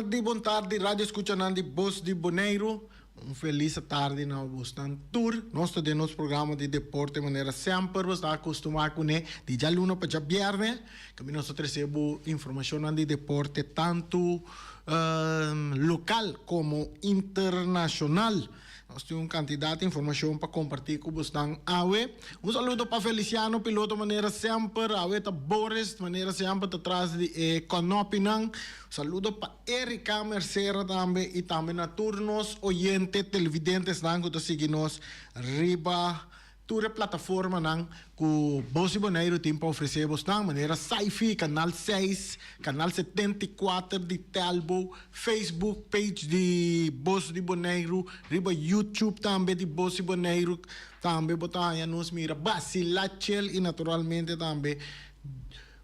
tardi, bon tardi radio escuchanan di Bos di Boneiru. Un felis tardi na bosnan tur. Nos ta den nos programa di deporte manera semper bo ta acostuma cune di djaluna pa djabierne. Caminda nos ta trece bo informacionnan di deporte tanto local como internacional. Nos tin un cantidad di informacion pa comparti cu bosnan awe. Un saludo pa Feliciano piloto manera semper. Awe ta Boris manera semper ta tras di e konopinan. Saludo pa Erika Mercera tambe y tambe na tur nos oyente televidentesnan cu ta sigui nos riba tur e plataformanan cu Bos di Boneiru tin pa ofrece bosnan, manera Saifi, Canal seis, Canal 74 di Telbo, Facebook page di Bos di Boneiru, riba YouTube tambe di Bos di Boneiru tambe bo ta haña nos mira basila chel y naturalmente tambe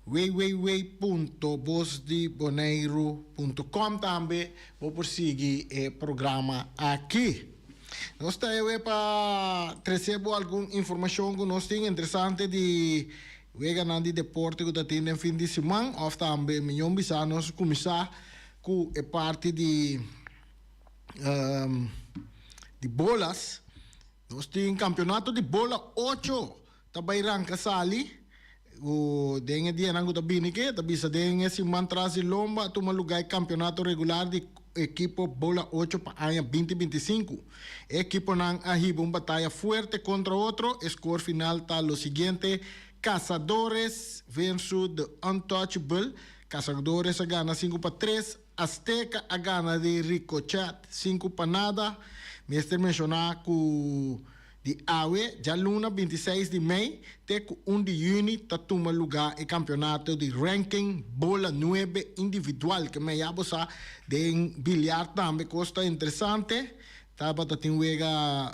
www.bosdiboneiru.com tambe bo por sigui e programa aki. Nos ta ewe pa trece bo algun informacion cu nos tin interesante di weganan di deporte cu ta tin den fin di siman of tambe miyon bisa nos cuminsa cu e parti di di bolas. Nos tin campeonato di bola ocho ta bay ranca sali cu den e dianan cu ta bini ke ta bisa den e siman tras di lomba a tuma luga e campeonato regular di ekipo bola ocho pa aña binti 25. E ekiponan a hiba un bataya fuerte contra otro. E score final ta lo siguiente, Cazadores versus The Untouchable. Cazadores a gana 5-3, Azteca a gana di Ricochet 5-0. Mester menciona cu di awe djaluna 26 di mei te cu 1 di juni ta tuma luga e campeonato di ranking bola nuebe individual. Ke mei ya bo sa den biliar tambe cos ta interesante. Tabata tin wega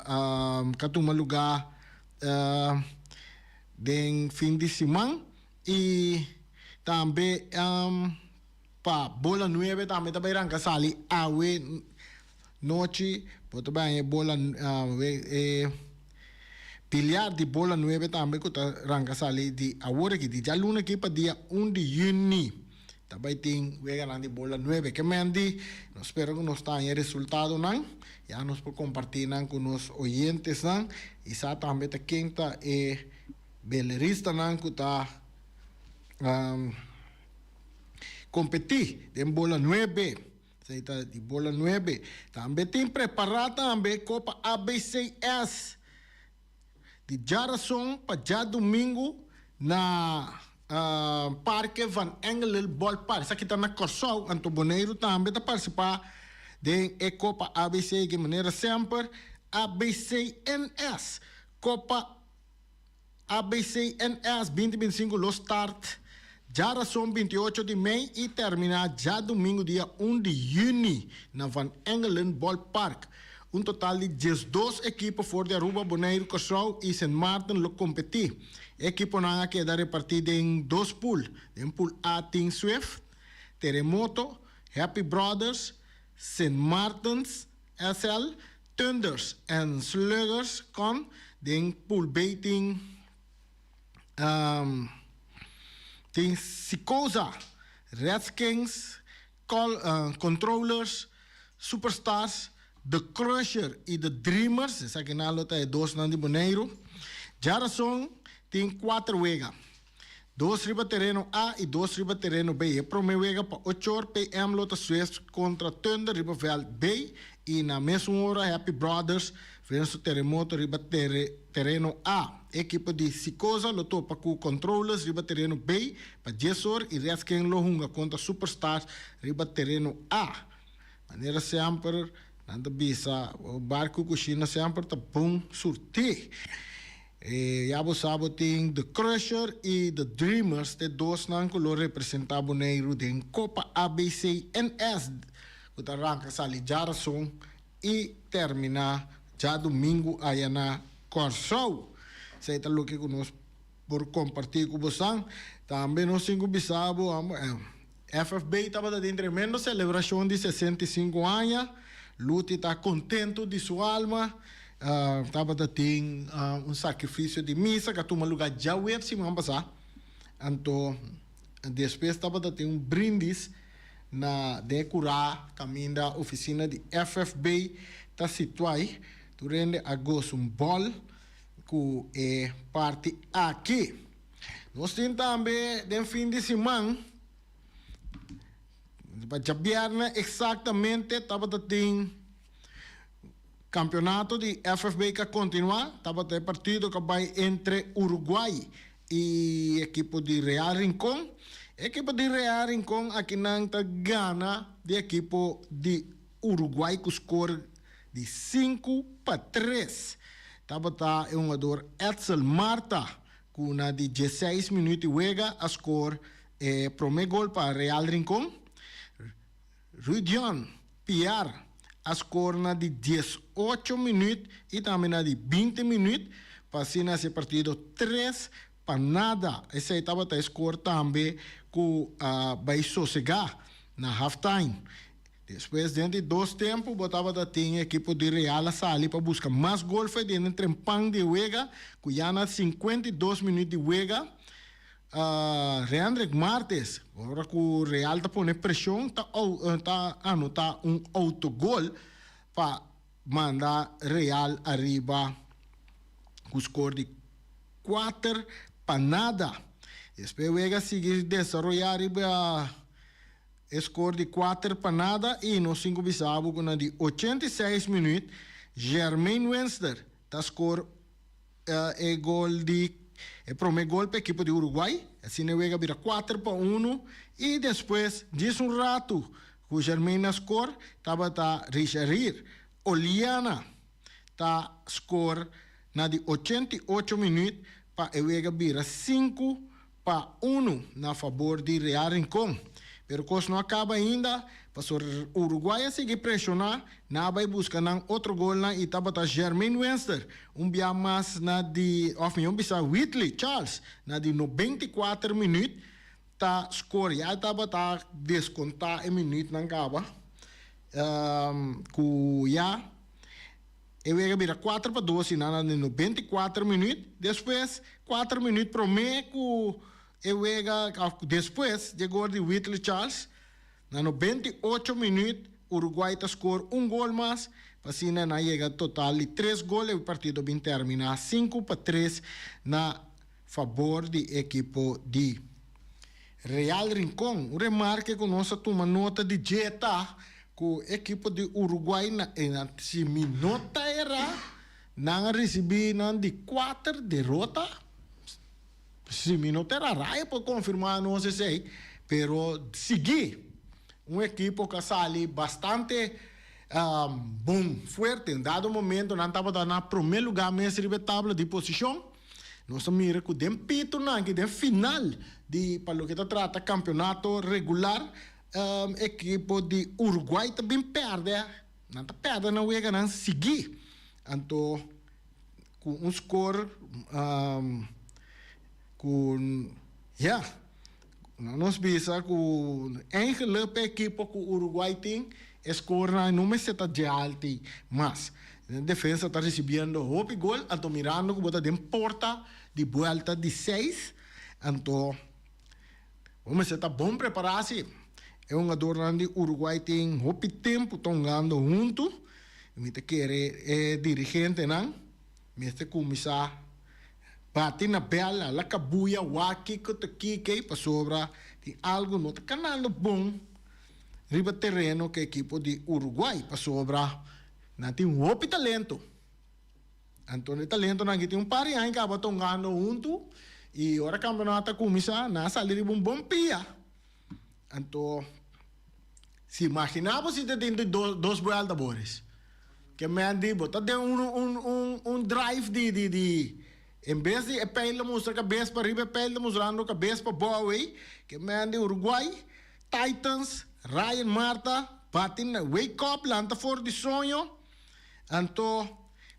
ka tuma luga den fin di siman y tambe pa bola nuebe tambe ta bay ranca sali awe nochi. Bo ta bay haña e bola e biliar di bola nuebe tambe cu ta ranca sali di awor aki, di djaluna aki pa dia 1 di juni ta bay tin weganan di bola nuebe. Ke men di nos spera cu nos ta haña e resultadonan ya nos por comparti nan cu nos oyentesnan y sa tambe ta ken ta e beleristanan cu ta competi den bola nuebe. Esei ta di bola nuebe. Tambe tin prepará tambe Copa ABCS di djarason pa djadumingu na Parke Van Engelen Ballpark. Esaki ta na Kòrsou, anto Boneiru tambe ta partisipá den e Copa ABC di manera semper. ABCNS, Copa. ABCNS 2025 lo start djarason 28 di mei i terminá djadumingu dia 1 di yüni na Van Engelen Ballpark. Un total di 12 ekipo for di Aruba, Boneiru, Kòrsou i Sint Maarten lo kompetí. E ekiponan a keda repartí den dos pool. Den pool A tin Swift, Teremoto, Happy Brothers, Sint Maartens, SL, Thunders en Sluggers kon den pool B tin tin Sikoza, Reds Kings, Controllers, Superstars, The Crusher y The Dreamers, esakinan lo ta e dosnan di Boneiru. Djarason tin kuater wega. Dos riba tereno A y dos riba tereno B. E prome wega pa ocho or PM lo ta Swift contra Thunder riba veld B y na mesun ora Happy Brothers versus Terremoto riba tereno A. E ekipo di Sikoza lo topa cu Controllers riba tereno B pa dies or y Redskin lo hunga contra Superstars riba tereno A. Manera semper nan ta bisa, bar cu cushina semper ta bon surti. E ya bo sa bo tin The Crusher y The Dreamers t'e dosnan cu lo representa Boneiru den Copa ABCNS cu ta ranca sali djarason y termina djadumingu aya na Kòrsou. Esei ta loke cu nos por comparti cu bosan. Tambe nos tin cu bisa bo FFB tabata den tremendo celebracion di 65 aña. Luti ta contento di su alma. Tabata tin un sacrificio di misa cu a tuma lugar djaweps siman pasa. Anto despues tabata tin un brindis. Na den kurá kaminda ofisina di FFB ta situá i tur hende a gosa un bòl ku e parti aki. Nos tin tambe den fin di siman, pa djabièrnè eksaktamente tabata tin kampeonato di FFB ku a kontinuá, tabata e partido ku a bai entre Uruguay i ekipo di Real Rincon. Ekipo di Real Rincon akinan ta gana di ekipo di Uruguay ku skor di 5-3. Tabata e hungador Edsel Marta ku na di 16 minüt di wega a skor e promé gol pa Real Rincon. Rudion Piar a skor na di 18 minüt i tambe na di 20 minüt pa asina hasi e partido 3-0. Esei tabata e skor tambe ku a bai sosegá na halftime. Despues den di dos tempu bo tabata tin ekipo di Real a sali pa buska mas gol fo'i den e trempan di e wega ku ya na 52 minüt di wega Rendrick Martes, ora ku Real ta pone preshon ta ta anotá un autogol pa manda Real ariba ku skor di 4-0. Despues wega sigui desaroyá riba e skor di 4-0 i nos tin ku bisa bo ku na di 86 minüt Jermaine Winster ta skor e gol di e prome gol pa ekipo di Uruguay. Asina e wega bira 4-1 i despues djis un ratu ku Jermaine a skor tabata Richarir Oliana ta skor na di 88 minüt pa e wega bira 5-1 na fabor di Real Rincon. Pero kos no a kaba ainda, pasobra Uruguay a sigui preshoná, nan a bai buska nan otro golnan i tabata Jermaine Winster un bia mas na di, òf mihó bisa Whitley Charles na di 94 minüt ta skor. Ya e tabata deskontá e minütnan kaba ku ya e wega bira 4-2 i nan na di 94 minüt. Despues 4 minüt promé ku e wega, òf despues dje gol di Whitley Charles, na 98 minüt Uruguay ta skor un gol mas, pa asina nan yega total di tres gol. E partido bin terminá 5-3 na fabor di ekipo di Real Rincon. Un remarke ku nos a tuma nota di dje ta ku ekipo di Uruguay na si mi no ta erá, nan a risibí nan di kuater derota. Si mi no ta erá, Raya por konfirmá nos esei, pero sigui un ekipo ku a sali bastante bon, fuerte. Un dado momento nan tabata na promé lugá mes riba e tabla di posishon. Nos a mira ku den pitonan aki den final di pa loke ta trata kampeonato regular, ekipo di Uruguay ta bin pèrdè. Nan ta pèrdè nan weganan sigui. Anto ku un skor ku ya nos bisa ku eigenlijk p'e ekipo ku Uruguay tin e skornan no mester ta dje alti mas. Den defensa ta risibiendo hopi gol anto mirando ku bo ta den porta di buelta di seis anto bo mester ta bon prepará si. E hungadornan di Uruguay tin hopi tempu ta hungando huntu. Mi ta kere e dirigentenan mester kuminsá bati na bèl, hala kabuya, wak kiko ta kikei pasobra tin algu no ta kanando bon riba tereno ku e ekipo di Uruguay pasobra nan tin hopi talento. Anto e talentonan aki tin un par di aña kaba ta hungando huntu i ora kampeonato a kuminsá nan a sali riba un bon pia. Anto si imagina bo si ta tin dos buelta, Boris. Ke men di bo ta den un un un un drive di di di en bes di e pijl ta mustra kabes pa riba e pijl ta mustrando kabes pa bou ei. Ke men di Uruguay Titans Ryan Marta bati na wake up lanta for di soño. Anto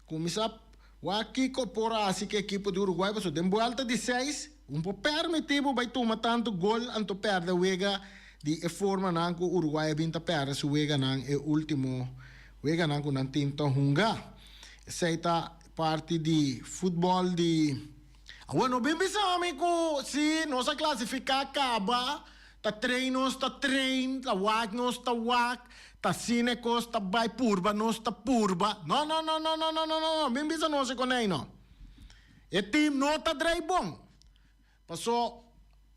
kuminsá wak kiko por hasi ku ekipo di Uruguay pasobra den buelta di seis un por permití bo bai tuma tantu gol anto pèrdè wega di e formanan ku Uruguay a bin ta pèrdè su weganan e último weganan ku nan tin ta hunga. Esei ta parti di futbòl di. Awor no bin bisa mi ku si nos a klasifiká kaba. Ta train nos ta train, ta wak nos ta wak, ta asina e kos ta bai, purba nos ta purba. No, no, no, no, no, no, no, no, bin bisa nos e konei no. E team no ta drai bon. Paso,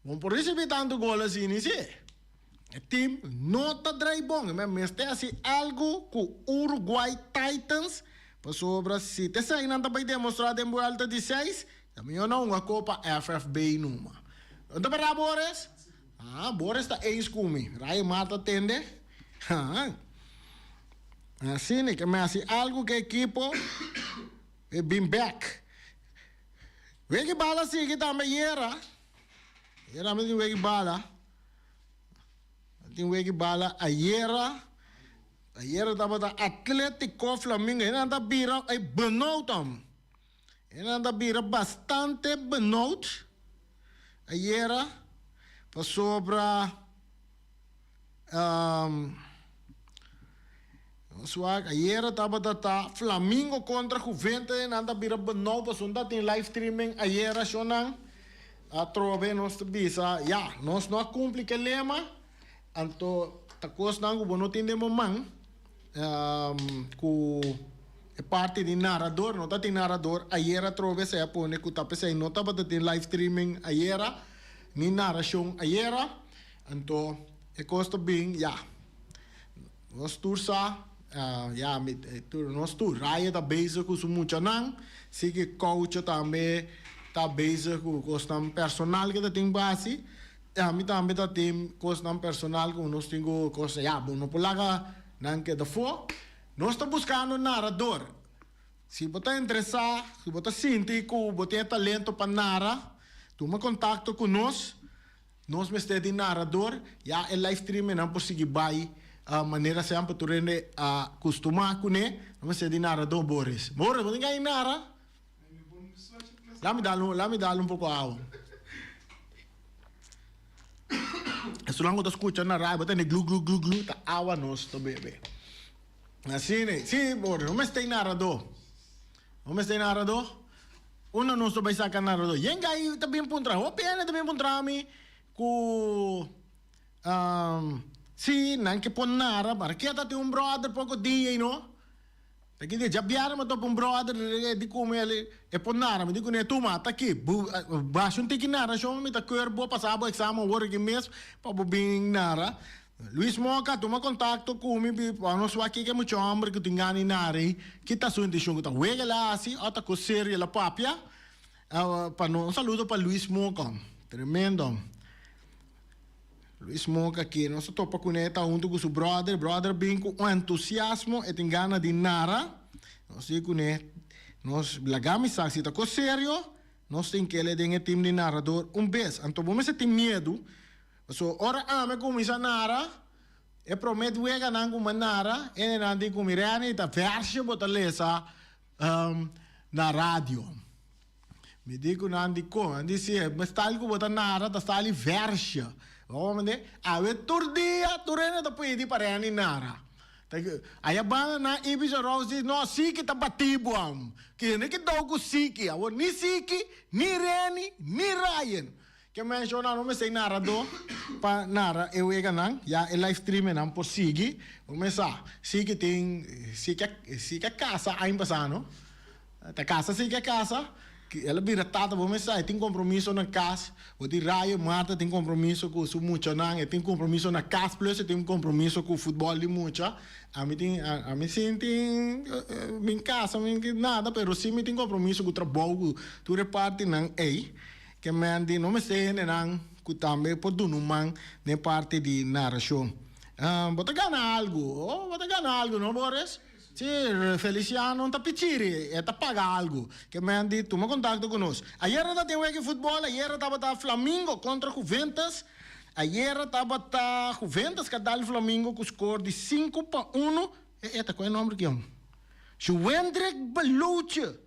bo por ricibi tanto gol asina si. E team no ta drai bon. E mester haci algo cu Uruguay Titans pasobra si ta esey nan ta bay demostra den buelta di seis, ta mijo nan hunga Copa FFB numa. No ta berdad Boris? Ah, Boris ta eens cu mi. Ray Mar ta tende. Ah. Asina ke mi haci algo cu e ekipo e bin bek. Weki bala sigui tambe yera. Yera mi tin weki bala. Tin weki bala ayera. Ayera tabata Atletico Flamingo. E nan ta bira e benauwd am. E nan ta bira bastante benauwd ayera pasobra Nos wak ayera tabata ta Flamingo kontra Juvente nan ta bira benou pasobra ta tin live streaming ayera shownan atrobe nos ta bisa ya nos no a kumpli ke lema anto ta kosnan ku bo no tin den bo man ku e parti di narador no ta tin narador ayera atrobe esei a pone ku ta p'esei no tabata tin live streaming ayera ni narashon ayera anto e kos ta bin ya. Nos tur sa, ya, mi, tur, nos tur, Raya ta bezig ku su muchanan, si ke Coucho tambe ta bezig ku kosnan personal ke ta tin pa hasi, ami tambe ta tin kosnan personal ku nos tin ku kos, ya, bo no por laga nan keda afó. Nos ta buskando narador. Si bo ta interesá, si bo ta sinti ku bo tin e talento pa nara, tuma kontakto ku nos. Nos mester di narador, ya e live streamingnan por sigui bai manera semper tur hende a kustumá kuné. Nos mester di narador, Boris. Boris, bo tin gana di nara? Lami dal un, lami dal un poko awa. Esunnan ku ta skucha na radio bo ta tende glu glu glu glu, ta awa nos ta bebe. Asina, si Boris, nos mester di narador. Nos mester di narador. Unda nos ta bai saca narador? Yen gai ta bin puntra, hopi hende ta bin puntra mi cu si nan ke por nara, pero ke ta tin un brother poco dia y no. Ta ki dia djabièrnè mi topa un brother di cu mi e por nara, mi di cune tuma ta aki, basha un tiki naracion mi ta keur bo pasa bo examen awor aki mes pa bo bin nara. Luis Moca tuma contacto cu mi pi pa nos wak kiko e mucha homber cu tin gana di nara ei, ki ta su intencion cu ta wega el a haci o ta cu serio el a papia. Pa no un saludo pa Luis Moca, tremendo. Luis Moca aki nos a topa cune ta hunto cu su brother, brother bin cu un entusiasmo e tin gana di nara, nos di cune nos laga mi sa si ta cos serio nos tin kele den e team di narador un bes, anto bo mester tin miedu. Pasobra ora ami kuminsá nara, e promé weganan ku mi a nara, hendenan di ku mi Renny ta vèrsje bo ta lesa na radio. Mi di ku nan dikon? Nan di si, e style ku bo ta nara ta style vèrsje. Bo comprende? Awe tur dia tur hende ta pidi pa Renny nara. Aya banda nan Ibis Rose di no Siki ta bati bo am. Kende ki dou ku Siki? Awor ni Siki, ni Renny, ni Ryan. Ke menshona no mester narado pa nara e weganan, ya e live streamingnan por sigui. Bo mes sa, si ke tin, si ke, si ke kasa aña pasa no, ta kasa si ke kasa, el a bira tata, bo mes sa, e tin kompromiso na kas, bo tin Rayo Marta tin kompromiso ku su muchanan, e tin kompromiso na kas plus e tin kompromiso ku futbòl di mucha. Ami tin, ami sin tin mi kasa, mi nada, pero si mi tin kompromiso ku trabou, ku tur e partinan ei. Ke men di no mester hendenan ku tambe por duna un man den parti di narashon. Bo ta gana algu? Oh, bo ta gana algu, no Boris? Si, Feliciano ta pichiri, e ta paga algu. Ke men di tuma kontakto ku nos. Ayera ta tin wega di futbòl, ayera tabata Flamingo kontra Juventus. Ayera tabata Juventus ka dal Flamingo ku skor di 5-1. E ta ku e nòmber ki hòmber? Juwendrick Beluche.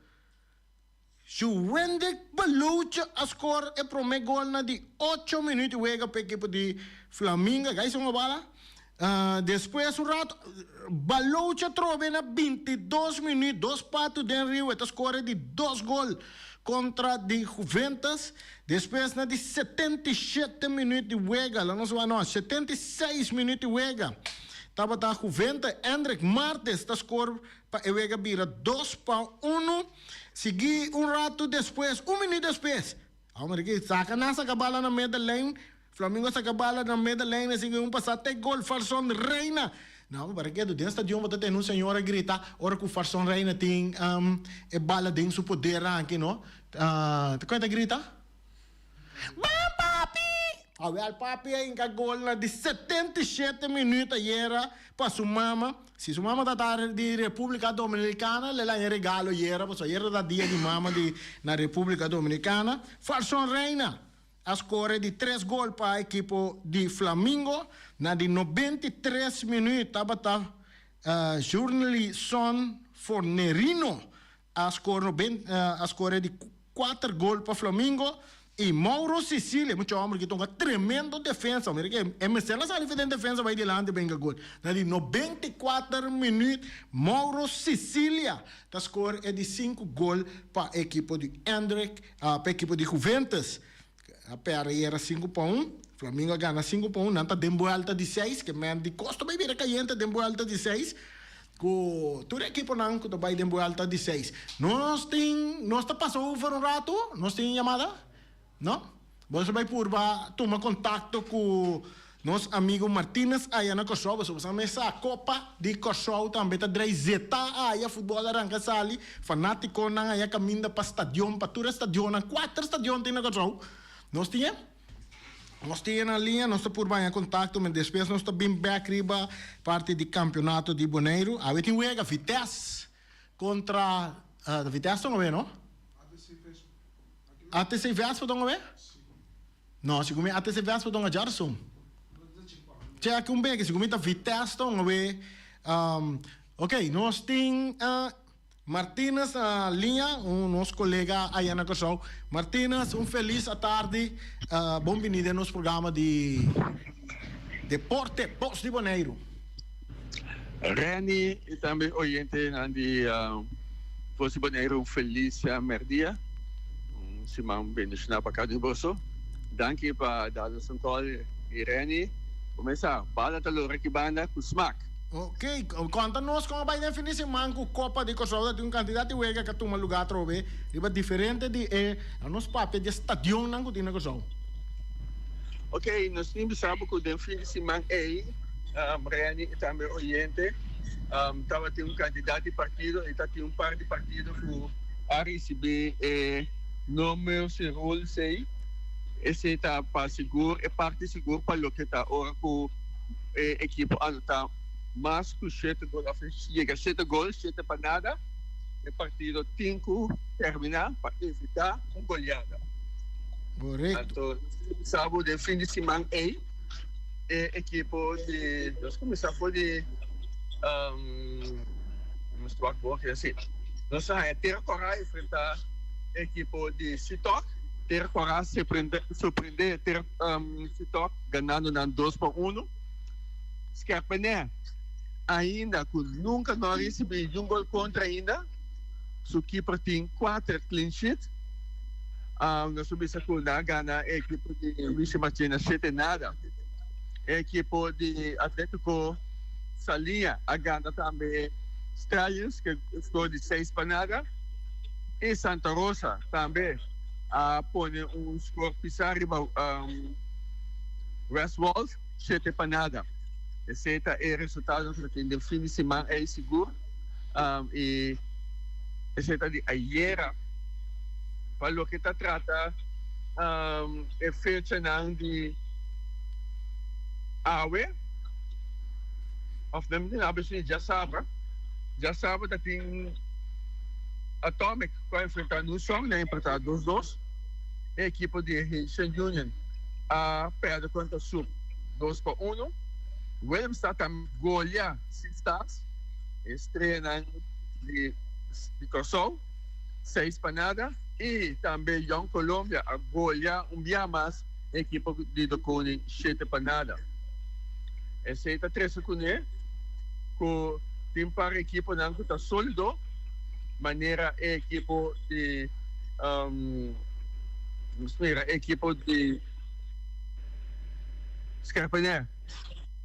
Juwendrick Beluche a skor e prome gol na di ocho minuut di wega pa ekipo di Flamingo. E gai son a bala. Despues un rato, Balochi atrobe na 22 minuut, dos patu den riu, e ta score di dos gol contra di Juventus. Despues na di 77 minuut di wega, la nos wak no, 76 minuut di wega, tabata Juventus, Endrick Martes ta score pa e wega bira 2-1. Sigui un rato despues, un minuut despues, Hombre ki saka nan saka bala na middenlijn. Flamingo saka bala na middenlijn así un pasa te gol Farson Reina. No, mi para ketu den stadion bo ta tende un señor a grita ora ku Farson Reina tin e bala den su poder aki no. Ta kon e ta grita? Ban papi! Awel papi a hinka gol na di 77 minuut ayera pa su mama. Si su mama ta ta di Republica Dominicana le laña regalo ayera pasobra ayera ta dia di mama di na Republica Dominicana. Farson Reina a score di tres gol pa ekipo di Flamingo. Na di 93 minuut tabata Jurnelison Fornerino a score a score di kuater gol pa Flamingo y Mauro Cicilia, mucha homber ki tonga tremendo defensa, mira ke e mester a sali for den defensa bay dilanti benga gol. Na di 94 minuut Mauro Cicilia ta score e di sinku gol pa ekipo di Endrick, pa ekipo di Juventus. A perde era 5-1, Flamingo a gana 5-1, nan ta den buelta di seis, ke men di kosto bay bira kayente den buelta di seis. Ku tur ekiponan ku ta bai den buelta di seis. Nos tin, nos ta pasa over un ratu, nos tin yamada? No? Bo ta bai purba tuma kontakto ku nos amigu Martinez aya na Kòrsou, pasobra bo sa mesa Kopa di Kòrsou tambe ta drei zeta aya, futbòl a ranka sali, fanátikonan aya kaminda pa stadion, pa tur e stadionnan, kuater stadion tin na Kòrsou. Nos tin e? Nos tin e na liña, nos ta purba haña kontakto, ma despues nos ta bin bèk riba parti di kampionato di Boneiru. Awe tin wega Vitesse kontra, Vitesse ta un awe no? ATC Vespa ta un awe? No, segun mi ATC Vespa ta un djarson. Chèk un beke, segun mi ta Vitesse ta un awe. Ok, nos tin. Martinus na liña, un nos colega aya na Curaçao. Martinus, un feliz atardi. Bon bini den nos programa di Deporte Bos di Boneiru. Renny y tambe oyentenan di Bos di Boneiru un feliz merdia. Un siman bendiciona pa cada un di boso. Danki pa da nos un call y Renny, cuminsa bala ta lora ki banda cu smaak. Ok, konta nos kon a bai den fin di siman ku Kopa di Kòrsou ta tin un kantidat di wega ku a tuma lugá atrobe riba diferente di e nos papia di e stadionnan ku tin na Kòrsou. Ok, nos tin bisa bo ku den fin di siman ei, Renny i tambe oyente, tabatin un kantidat di partido i ta tin un par di partido ku a risibí e no mercy rules ei. Esei ta pa sigur e parti sigur pa loke ta ora ku. E ekipo anota mas ku shete gol of yega shete gol, shete pa nada. E partido tin ku terminá pa evitá un goleada. Korekto. Anto nos tin bisa bo den fin di siman ei e ekipo di nos kuminsá for di nos wak bo aki si. Nos a haña Tera Kòrá enfrentá e ekipo di Sitok. Tera Kòrá sorprendé Tera Sitok. Ganando nan 2-1. Scherpenè, ainda ku nunka no a risibí niun gol kontra ainda, su keeper tin kuater clean sheet. Nos por bisa ku nan a gana e ekipo di Luigi Marchena shete nada. E ekipo di Atletico Saliña a gana tambe Stallions ku e score di 6-0. I Santa Rosa tambe a pone un score pisá riba Westwold, 7-0. Esei ta e resultadonan ku ta tin den fin di siman ei sigur. I esei ta di ayera. Pa loke ta trata e fechanan di awe, òf no mi a bisa djasabra, djasabra ta tin Atomic ku a enfrentá Nusong, nan a empatá 2-2. E ekipo di Haitian Union a perde kontra Sub 2-1. Willemstad ta golia Sea Stars, e streanan di Kòrsou, 6-0. I tambe Young Colombia a golia un bia mas e ekipo di De Koning 7-0. Esei ta trese kuné ku tin par ekiponan ku ta sólido, manera e ekipo di nos mira e ekipo di Scherpenhee.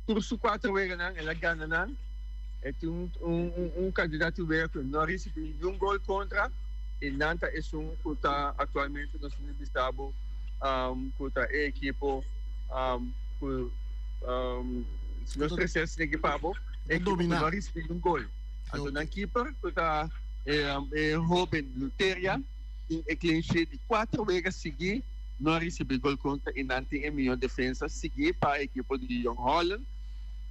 Tur su kuater weganan el a gana nan. E tin un kantidat di wega ku no a risibí niun gol kontra i nan ta esun ku ta aktualmente nos tin bisa bo ku ta e ekipo ku si nos trese asina aki pa bo e ekipo ku no a risibí niun gol. Anto nan keeper ku ta e hoben Luteria tin e clean sheet di kuater wega sigui no a risibí gol kontra i nan tin e mihó defensa sigui pa e ekipo di Jong Holland.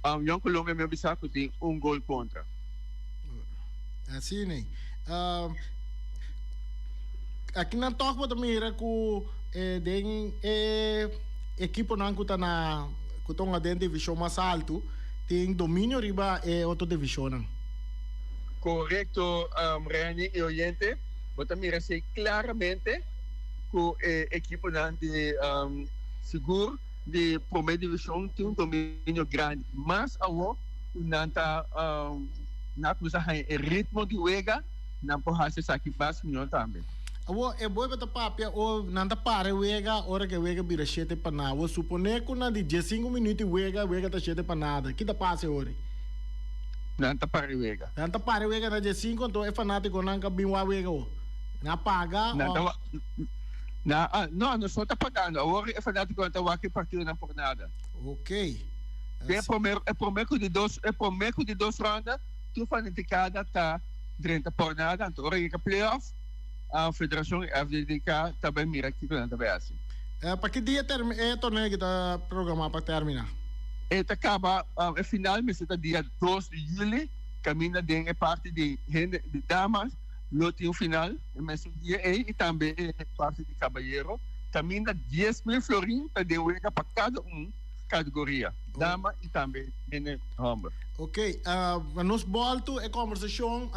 Jong Colombia mi a bisa cu tin un gol contra. Asina. Aki nan toch bo ta mira cu den e ekiponan cu ta na cu ta hunga den division mas alto tin dominio riba e otro divisionnan. Corecto Renny y oyente, bo ta mira esey claramente cu e ekiponan di sigur di prome division tin un dominio grandi, mas awo cu nan ta na cuminsa haña e ritmo di wega, nan por haci esaki mas miho tambe. Awo e boy ta papia o nan ta para e wega ora cu e wega bira shete pa nada. Awo supone cu na di diescinco minuut di wega, e wega ta shete pa nada, ki ta pasa e ora? Nan ta para e wega. Nan ta para e wega na diescinco, anto e fanaticonan ka bin wak wega awo. Nan a paga o. Na, ah, no, nos no ta pagando. Awor e fanaticonan ta wak e partidonan por nada. Ok. Den e prome, e prome cu di dos, e prome cu di dos ronda, tur fanaticada ta drenta por nada. Anto ora yega playoff, ah, federacion y FDDK ta bay mira kico nan ta bay haci. Eh, pa ki dia term, e torneo aki ta programa pa termina? E ta caba, ah, e final mester ta dia dos di juli, caminda den e parti di hende, di damas. Lo tin un final e mesun dia ei i tambe e parti di kabayero kaminda 10,000 florin ta den wega pa kada un kategoria, dama i tambe hende hòmber. Ok, nos bòltu e kòmbersashon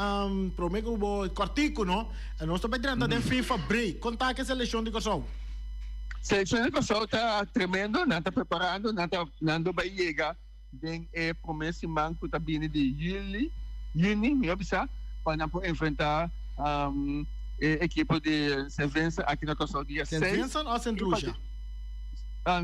promé ku bo kòrtiku no, nos ta bai drenta den FIFA break. Kon ta ku e selekshon di Kòrsou? Selekshon di Kòrsou ta tremendo, nan ta preparando, nan ta nan lo bai yega Den e promé siman ku ta bini di yüli, yüni, mihó bisa, pa nan por enfrentá e ekipo di Saint Vincent aki na Kòrsou dia seis. Saint Vincent òf Saint Lucia?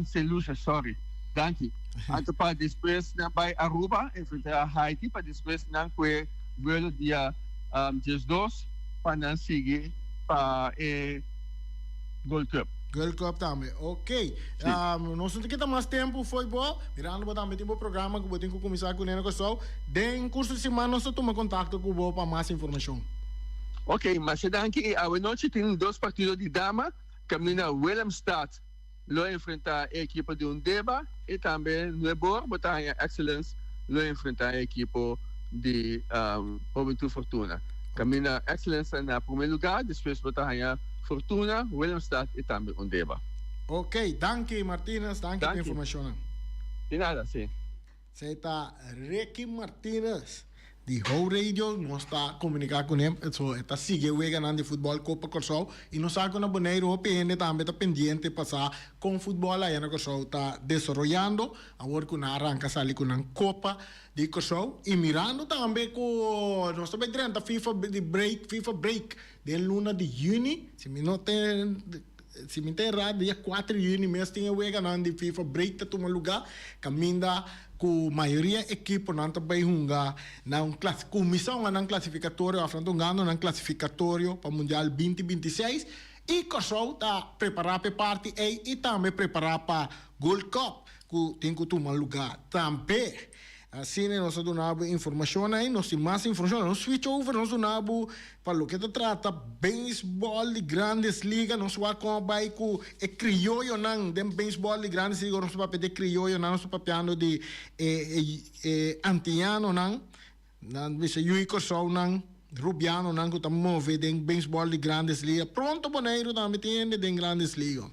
Saint Lucia, sorry. Danki. Anto pa despues nan bai Aruba enfrentá Haiti pa despues nan kue vuelo dia 12 pa nan sigui pa e Gold Cup. Gold Cup tambe. Ok. Sí. Nos no ta kita mas tempu fo'i bo, mirando bo tambe tin bo programa ku bo tin ku kuminsá kuné na Kòrsou. Den kurso di siman nos ta tuma kontakto ku bo pa mas informashon. Ok, masha danki. I awenochi tin dos partido di dama kaminda Willemstad lo enfrentá e ekipo di Undeba i tambe Nuebor bo ta haña Excellence lo enfrentá e ekipo di Hubentud Fortuna. Kaminda Excellence ta na promé lugá, despues bo ta haña Fortuna, Willemstad i tambe Undeba. Ok, danki Martinez, danki pa informashonnan. Di nada, si. Esei ta Ricky Martinez di How Radio, nos ta komuniká kuné, so e ta sigui e weganan di futbòl Kopa Kòrsou i nos sa ku na Boneiru hopi hende tambe ta pendiente pa sa kon futbòl aya na Kòrsou ta desaroyando awor ku nan a ranka sali ku nan Kopa di Kòrsou i mirando tambe ku nos ta bai drenta FIFA di break, FIFA break den luna di yüni, si mi no ten si mi ta erá dia kuater di yüni mes tin e weganan di FIFA break ta tuma lugá kaminda ku mayoria ekiponan ta bai hunga nan klas kuminsá hunga nan klasifikatorio òf nan ta hungando nan klasifikatorio pa mundial binti 26 i Kòrsou ta prepará pa e parti ei i tambe prepará pa Gold Cup ku tin ku tuma lugá tambe. Asina nos a duna bo informashon ei. Nos tin mas informashon. Nos switch over, nos duna bo pa loke ta trata beisbòl di Grandes Liga. Nos wak kon a bai ku e krioyonan den beisbòl di Grandes Liga. Ora nos ta papia di e krioyonan, nos ta papiando di e e antianonan, nan bisa yu Kòrsounan, rubianonan ku ta move den beisbòl di Grandes Liga. Pronto Boneiru tambe tin hende den Grandes Liga.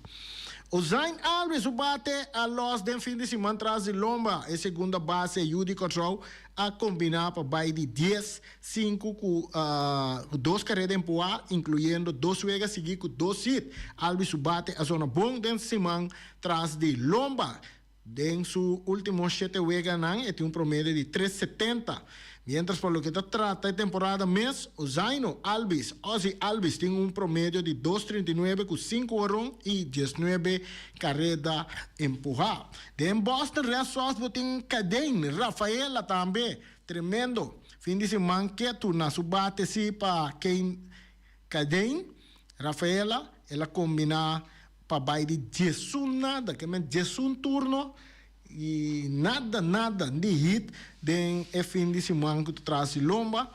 Ozain Alves su bate a lòs den fin di siman tras di lomba. E segunda base yu di Kòrsou a kombiná pa bai di dies, sinku ku dos kareda empuhá, inkluyendo dos wega sigui ku dos hit. Alves su bate a zona bon den siman tras di lomba. Den su último shete weganan e tin un promedio di tres setenta. Miéntras pa loke ta trata e temporada mes, Ozaino Albies, Ozzie Albies, tin un promedio di dos 39 ku sinku horon i 19 kareda empuhá. Den Boston Red Sox bo tin Ceddanne Rafaela tambe, tremendo fin di siman ketu na su bate si pa Kane Ceddanne Rafaela, el a kombiná pa bai di 11 nada, ke men 11 turno i nada nada di hit den e fin di siman ku ta tras di lomba.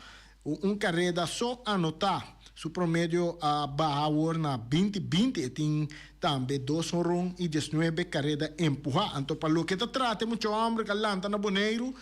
Un kareda so anotá. Su promedio a baha awor na 20 20. E tin tambe dos honron i 19 kareda empuhá. Anto pa loke ta trata e mucha hòmber ku a lanta na Boneiru,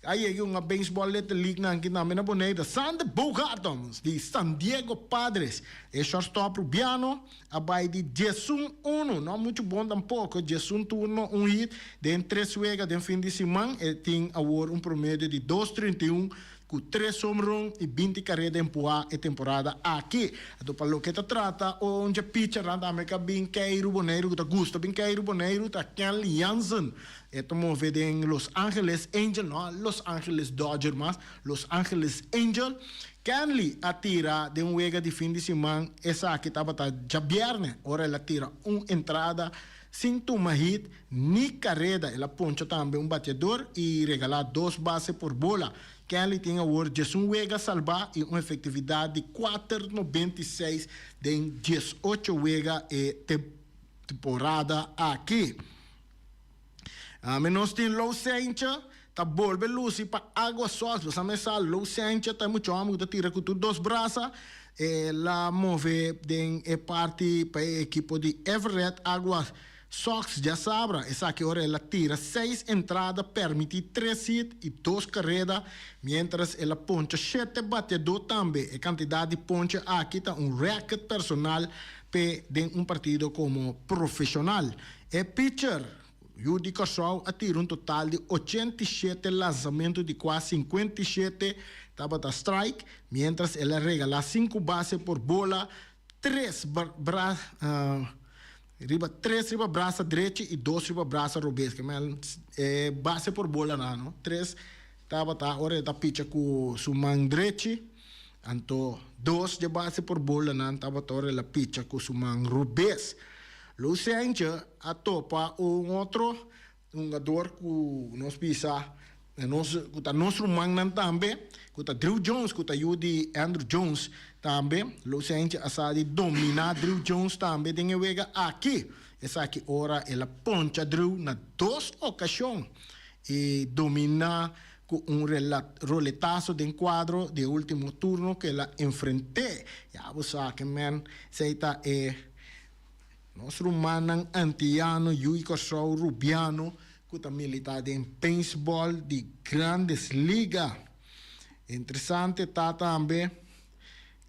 a yega un baseball Little League nan aki tambe na Boneiru, Xander Bogaerts di San Diego Padres. E shortstop rubiano a bai di 11-1, no muchu bon tampoko, 11 turno, un hit den tres wega den fin di siman. E tin awor un promedio di 2.31 ku tres homerun i 20 kareda empuhá e temporada aki. Anto pa loke ta trata un pitcher tambe ku a bin keiru Boneiru, ku ta gusta bin keiru Boneiru, ta Kenley Jansen. E ta move den Los Angeles Angel, no Los Angeles Dodgers mas, Los Angeles Angel. Kenley a tira den un wega di fin di siman, esaki tabata djabièrnè, ora el a tira un entrada sin tuma hit ni kareda. El a poncha tambe un bateador i regalá dos base por bola. Kenley tin awor 11 wega salbá i un efektividat di 4.96 den 18 wega e temporada aki. Nos tin Lou Seintje, ta bolbe lusi pa Agua Sox. Bo sa Lou Seintje ta mucha hòmber ku ta tira ku tur dos brasa. El a move den e parti pa e ekipo di Everett Agua Sox djasabra. Esaki ora el a tira seis entrada, permití tres hit i dos kareda, miéntras el a poncha shete bateadó tambe. E kantidat di ponche aki ta un rèkòrt personal p'e den un partido komo profeshonal. E pitcher yu di Kòrsou a tira un total di 87 lansamentu, di kua 57 tabata strike, miéntras el a regalá sinku base por bola, tres bra, riba tres riba brasa drechi i dos riba brasa robes. Ke men e base por bola nan, no? Tres tabata ora e ta picha ku su man drechi, anto dos di base por bola nan tabata ora el a picha ku su man robes. Lou Seintje a topa un otro hungador ku nos bisa nos ku ta nos rumannan tambe, ku ta Drew Jones, ku ta yu di Andruw Jones tambe. Lou Seintje a sa di dominá Drew Jones tambe den e wega aki. Esaki ora el a poncha Drew na dos okashon i dominá ku un roletazo den kuadro di e último turno ku el a enfrent'é. Ya bo sa ke men esei ta e nos rumannan antiano, yu di Kòrsou rubiano ku ta militá den beisbòl di Grandes Liga. Interesante ta tambe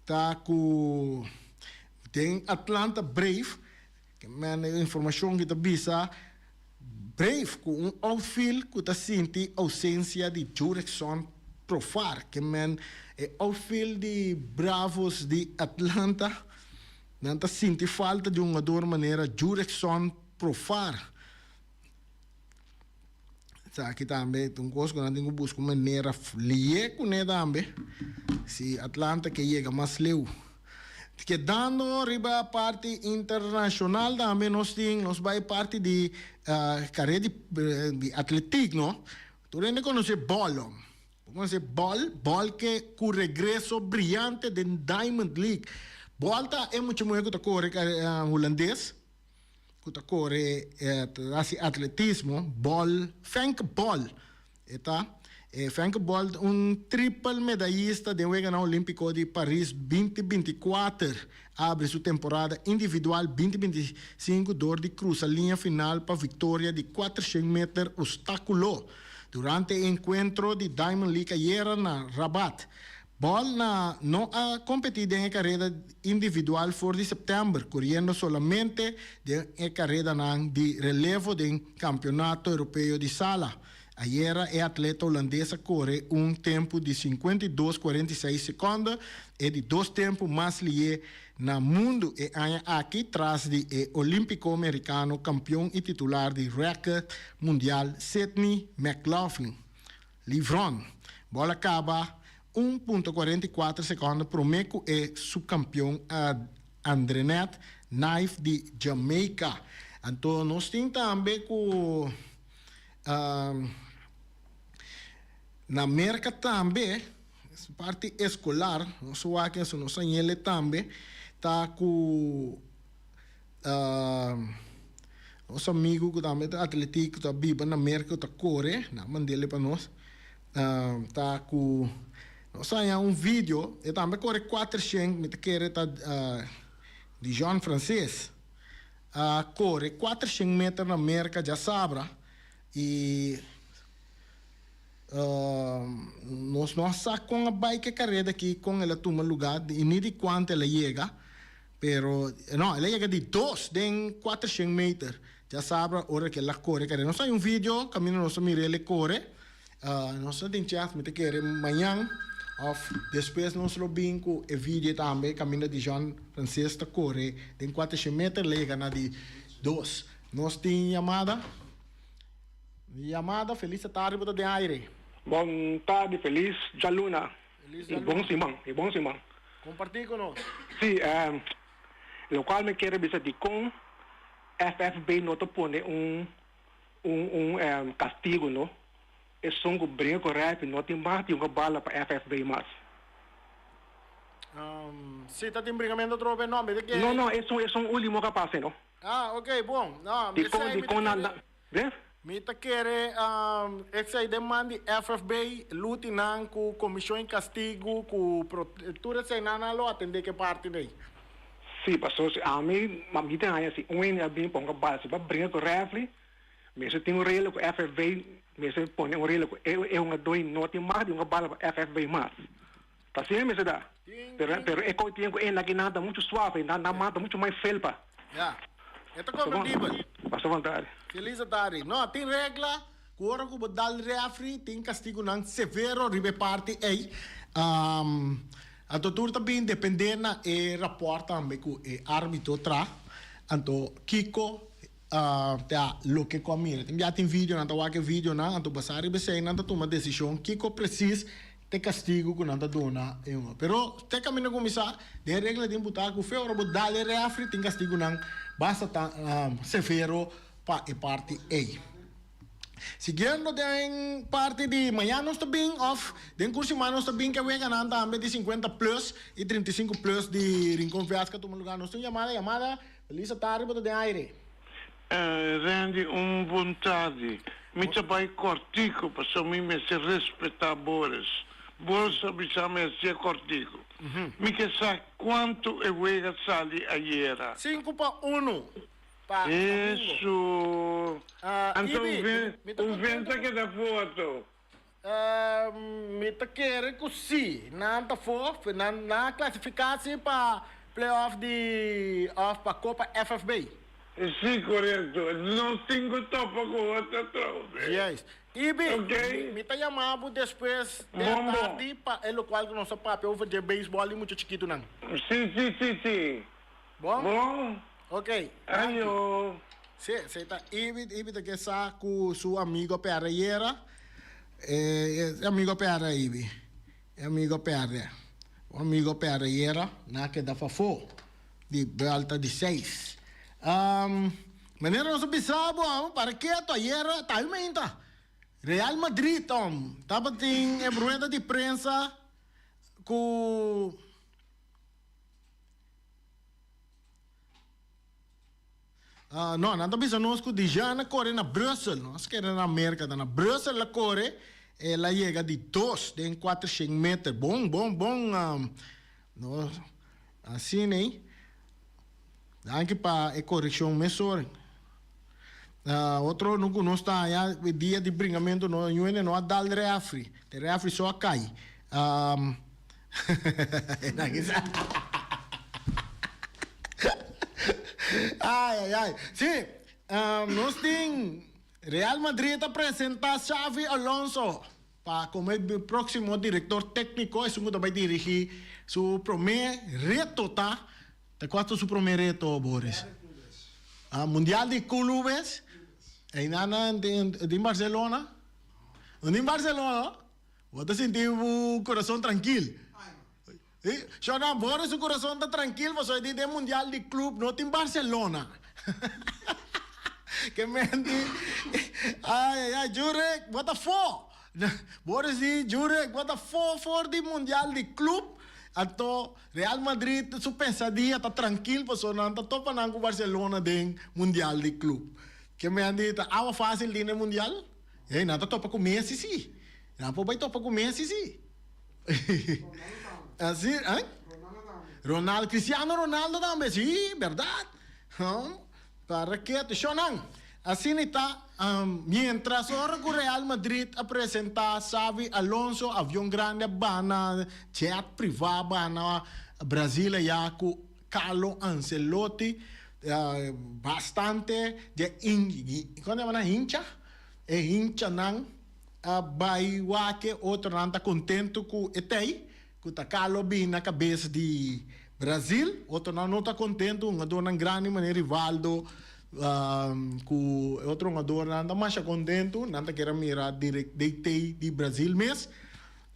ta ku den Atlanta Brave, ke men e informashon ku ta bisa Brave ku un outfield ku ta sinti ousensia di Jurickson Profar. Ke men e outfield di Bravos di Atlanta nan ta sinti falta di un hungador manera Jurickson Profar. Esaki tambe ta un kos ku nan tin ku buska un manera lié kuné tambe si Atlanta ke yega mas leu. Kedando riba parti internashonal tambe nos tin nos bai parti di karera di atletik, no. Tur hende konosé Bol. Bo konosé Bol? Bol ke ku regreso briante den Diamond League. Bol ta e mucha muhé ku ta kore hulandes, ku ta kore, ta hasi atletismo. Bol, Femke Bol e ta. Femke Bol ta un triple medayista den Weganan Olímpiko di Paris 2024. A abri su temporada individual 2025 dor di krusa liña final pa viktoria di 400 meter obstákulo durante e enkuentro di Diamond League ayera na Rabat. Bol na no a kompetí den e kareda individual for di sèptèmber, koriendo solamente den e karedanan di relevo den Kampionato Europeo di Sala. Ayera e atleta hulandes a kore un tempu di 52 46 sekonde, e di dos tempu mas lié na mundu e aña aki tras di e olímpiko merikano kampion i titular di rèkert mundial Sydney McLaughlin. Livron. Bola kaba un punto 44 sekonde promé ku e supkampion Andrenette Knife di Jamaica. Anto nos tin tambe ku na Merka tambe parti eskolar, nos wak eso nos a ñele tambe, ta ku nos amigu ku tambe ta atletik ku ta biba na Merka ku ta kore, nan mand'e pa nos, ta ku nos a haña un video, e tambe kore kuatershen, mi ta kere ta Dijon Frances, a kore kuatershen meter na Merka djasabra i nos no a sa kon a bai ku e kareda aki, kon el a tuma lugá i ni di kuantu el a yega. Pero, no, el a yega di dos den kuatershen meter. Djasabra ora ku el a kore kareda. Nos hay un video kaminda nos a mira el e kore. Nos no tin chèns, mi ta kere mañan òf despues nos lo bin ku e video tambe kaminda Dijon Frances ta kore den kuatershen meter, el a yega na di dos. Nos tin yamada. Yamada, Felis tardi bo ta den aire. Bon tardi Felis djaluna y bon siman y bon siman. Comparti cu nos. Si, locual mi kier bisa dicon FFB no ta pone un un un castigo no, esun cu bringa cu refi no tin mas di un bala pa FFB mas. Si ta tin bringamento atrobe no, mi ta kere. No no esun esun ultimo cu a pasa no. Ah ok bon, no mi esey mi ta kere. Ves? Mi ta kere esei den man di FFB, luti nan ku komishon i kastigu ku tur esei nan nan lo atendé ke parti dei. Sí, paso si ami mi ta haña si un hende a bin ponga bal si bo a bringa ku refri mester tin un regla ku FFB mester pone un regla ku e e hungadó no tin mag di hunga bal pa FFB mas. Ta asina mester ta. Pero pero e koi tin ku e nan ta muchu suave nan nan mata muchu mai felpa. Ya. E ta komprendibel. Pasa vontade. Feliz tardi. No, tin regla ku ora ku bo dal refri tin kastigunan severo riba e parti ei. Anto tur ta bin depende na e raport tambe ku e arbitro tra. Anto kiko ta loke ku a mira. Tin bia tin videonan ta wak e videonan anto basa riba esei nan ta tuma desishon kiko presis Te castigo cu nan ta duna e un. Pero te caminda cuminsa den regla den buta cu fe ora bo dal e refri tin castigonan basta ta severo pa e parti ey. Siguiendo den parti di mañana nos ta bin of den curso siman nos ta bin ke weganan tambe di 50 plus y 35 plus di Rincon Vets ka tuma lugar. Nos tin un yamada yamada Feliz tarde bo ta den aire. Randy un bon tardi. Mi ta bai kòrtiku pasobra mi mester respetá Boris. Boris a bisa mi hacié kòrtiku. Mi ke sa kuantu e wega sali ayera. Sinku pa unu pa domingo. Hesu. Anto Ibi, mi ta un contento venta cu. keda foto. Mi ta kere ku si. Nan ta for, nan a klasifiká si pa playoff di òf pa Kopa FFB. Si, korekto. Nos tin ku topa ku otro atrobe. Juist. Ibi, Ok. mi ta yama bo despues den Bon, bon. tardi pa e lokual ku nos a papia over dje beisbòl di mucha chikitunan. Si, si, si, si. Bon? Bon. Ok. Ayo. Si, si ta Ibi, Ibi ta ke sa ku su amigo a pèrdè ayera. E amigo a pèrdè Ibi. E amigo a pèrdè. Un amigo a pèrdè ayera, nan a keda fafó di buelta di seis. Manera nos a bisa bo, amo para keto ayera, ta mainta. Real Madrid, om, tabatin e rueda di prensa ku. No, nan ta bisa nos ku Dijan a kore na Brussel, no a kere na Merka, ta na Brussel el a kore, el a yega di dos den kuatershen meter. Bon, bon, bon, no, asina ei. Danki pa e korekshon mesora. Otro no ku nos ta haña e dia di bringamentu no, yu hende no a dal refri, e refri so a kai. Ay ay ay. Si, nos tin. Real Madrid a presenta Xavi Alonso pa como e proximo director tecnico, esun cu ta bay dirigi su prome reto ta, ta cua ta su prome reto Boris? Mundial di Clubes, eynan den Barcelona, no den Barcelona, bo ta sinti bo corazon trankil. Shona, Boris su kurason ta trankil pasobra e di den mundial di club no tin Barcelona. Ke menti. Ay ay ay Jurek bo ta fo. Boris di Jurek bo ta fo for di mundial di club. Anto Real Madrid su pesadia ta trankil pasobra nan ta topa nan ku Barcelona den mundial di club. Ke menti ta awa facil tin den mundial? Ey nan ta topa ku Messi si. Nan por bai topa ku Messi si. Así, eh? Ronaldo, Cristiano Ronaldo tambe, sí, berdad. Para ketu, shonan. Asina ta, mientras ora cu Real Madrid a presenta Xavi Alonso, avion grandi a baha jet priva a baha na Brasil aya cu Carlo Ancelotti, bastante dje con ta yama nan hincha? E hinchanan. A bai wak e otronan ta kontentu ku e tei ku ta Carlo bin na kabes di Brazil. Otronan no ta kontentu, hungadornan grandi manera Rivaldo ku e otro hungadornan ta masha kontentu. Nan ta kere mira direct DT di Brazil mes.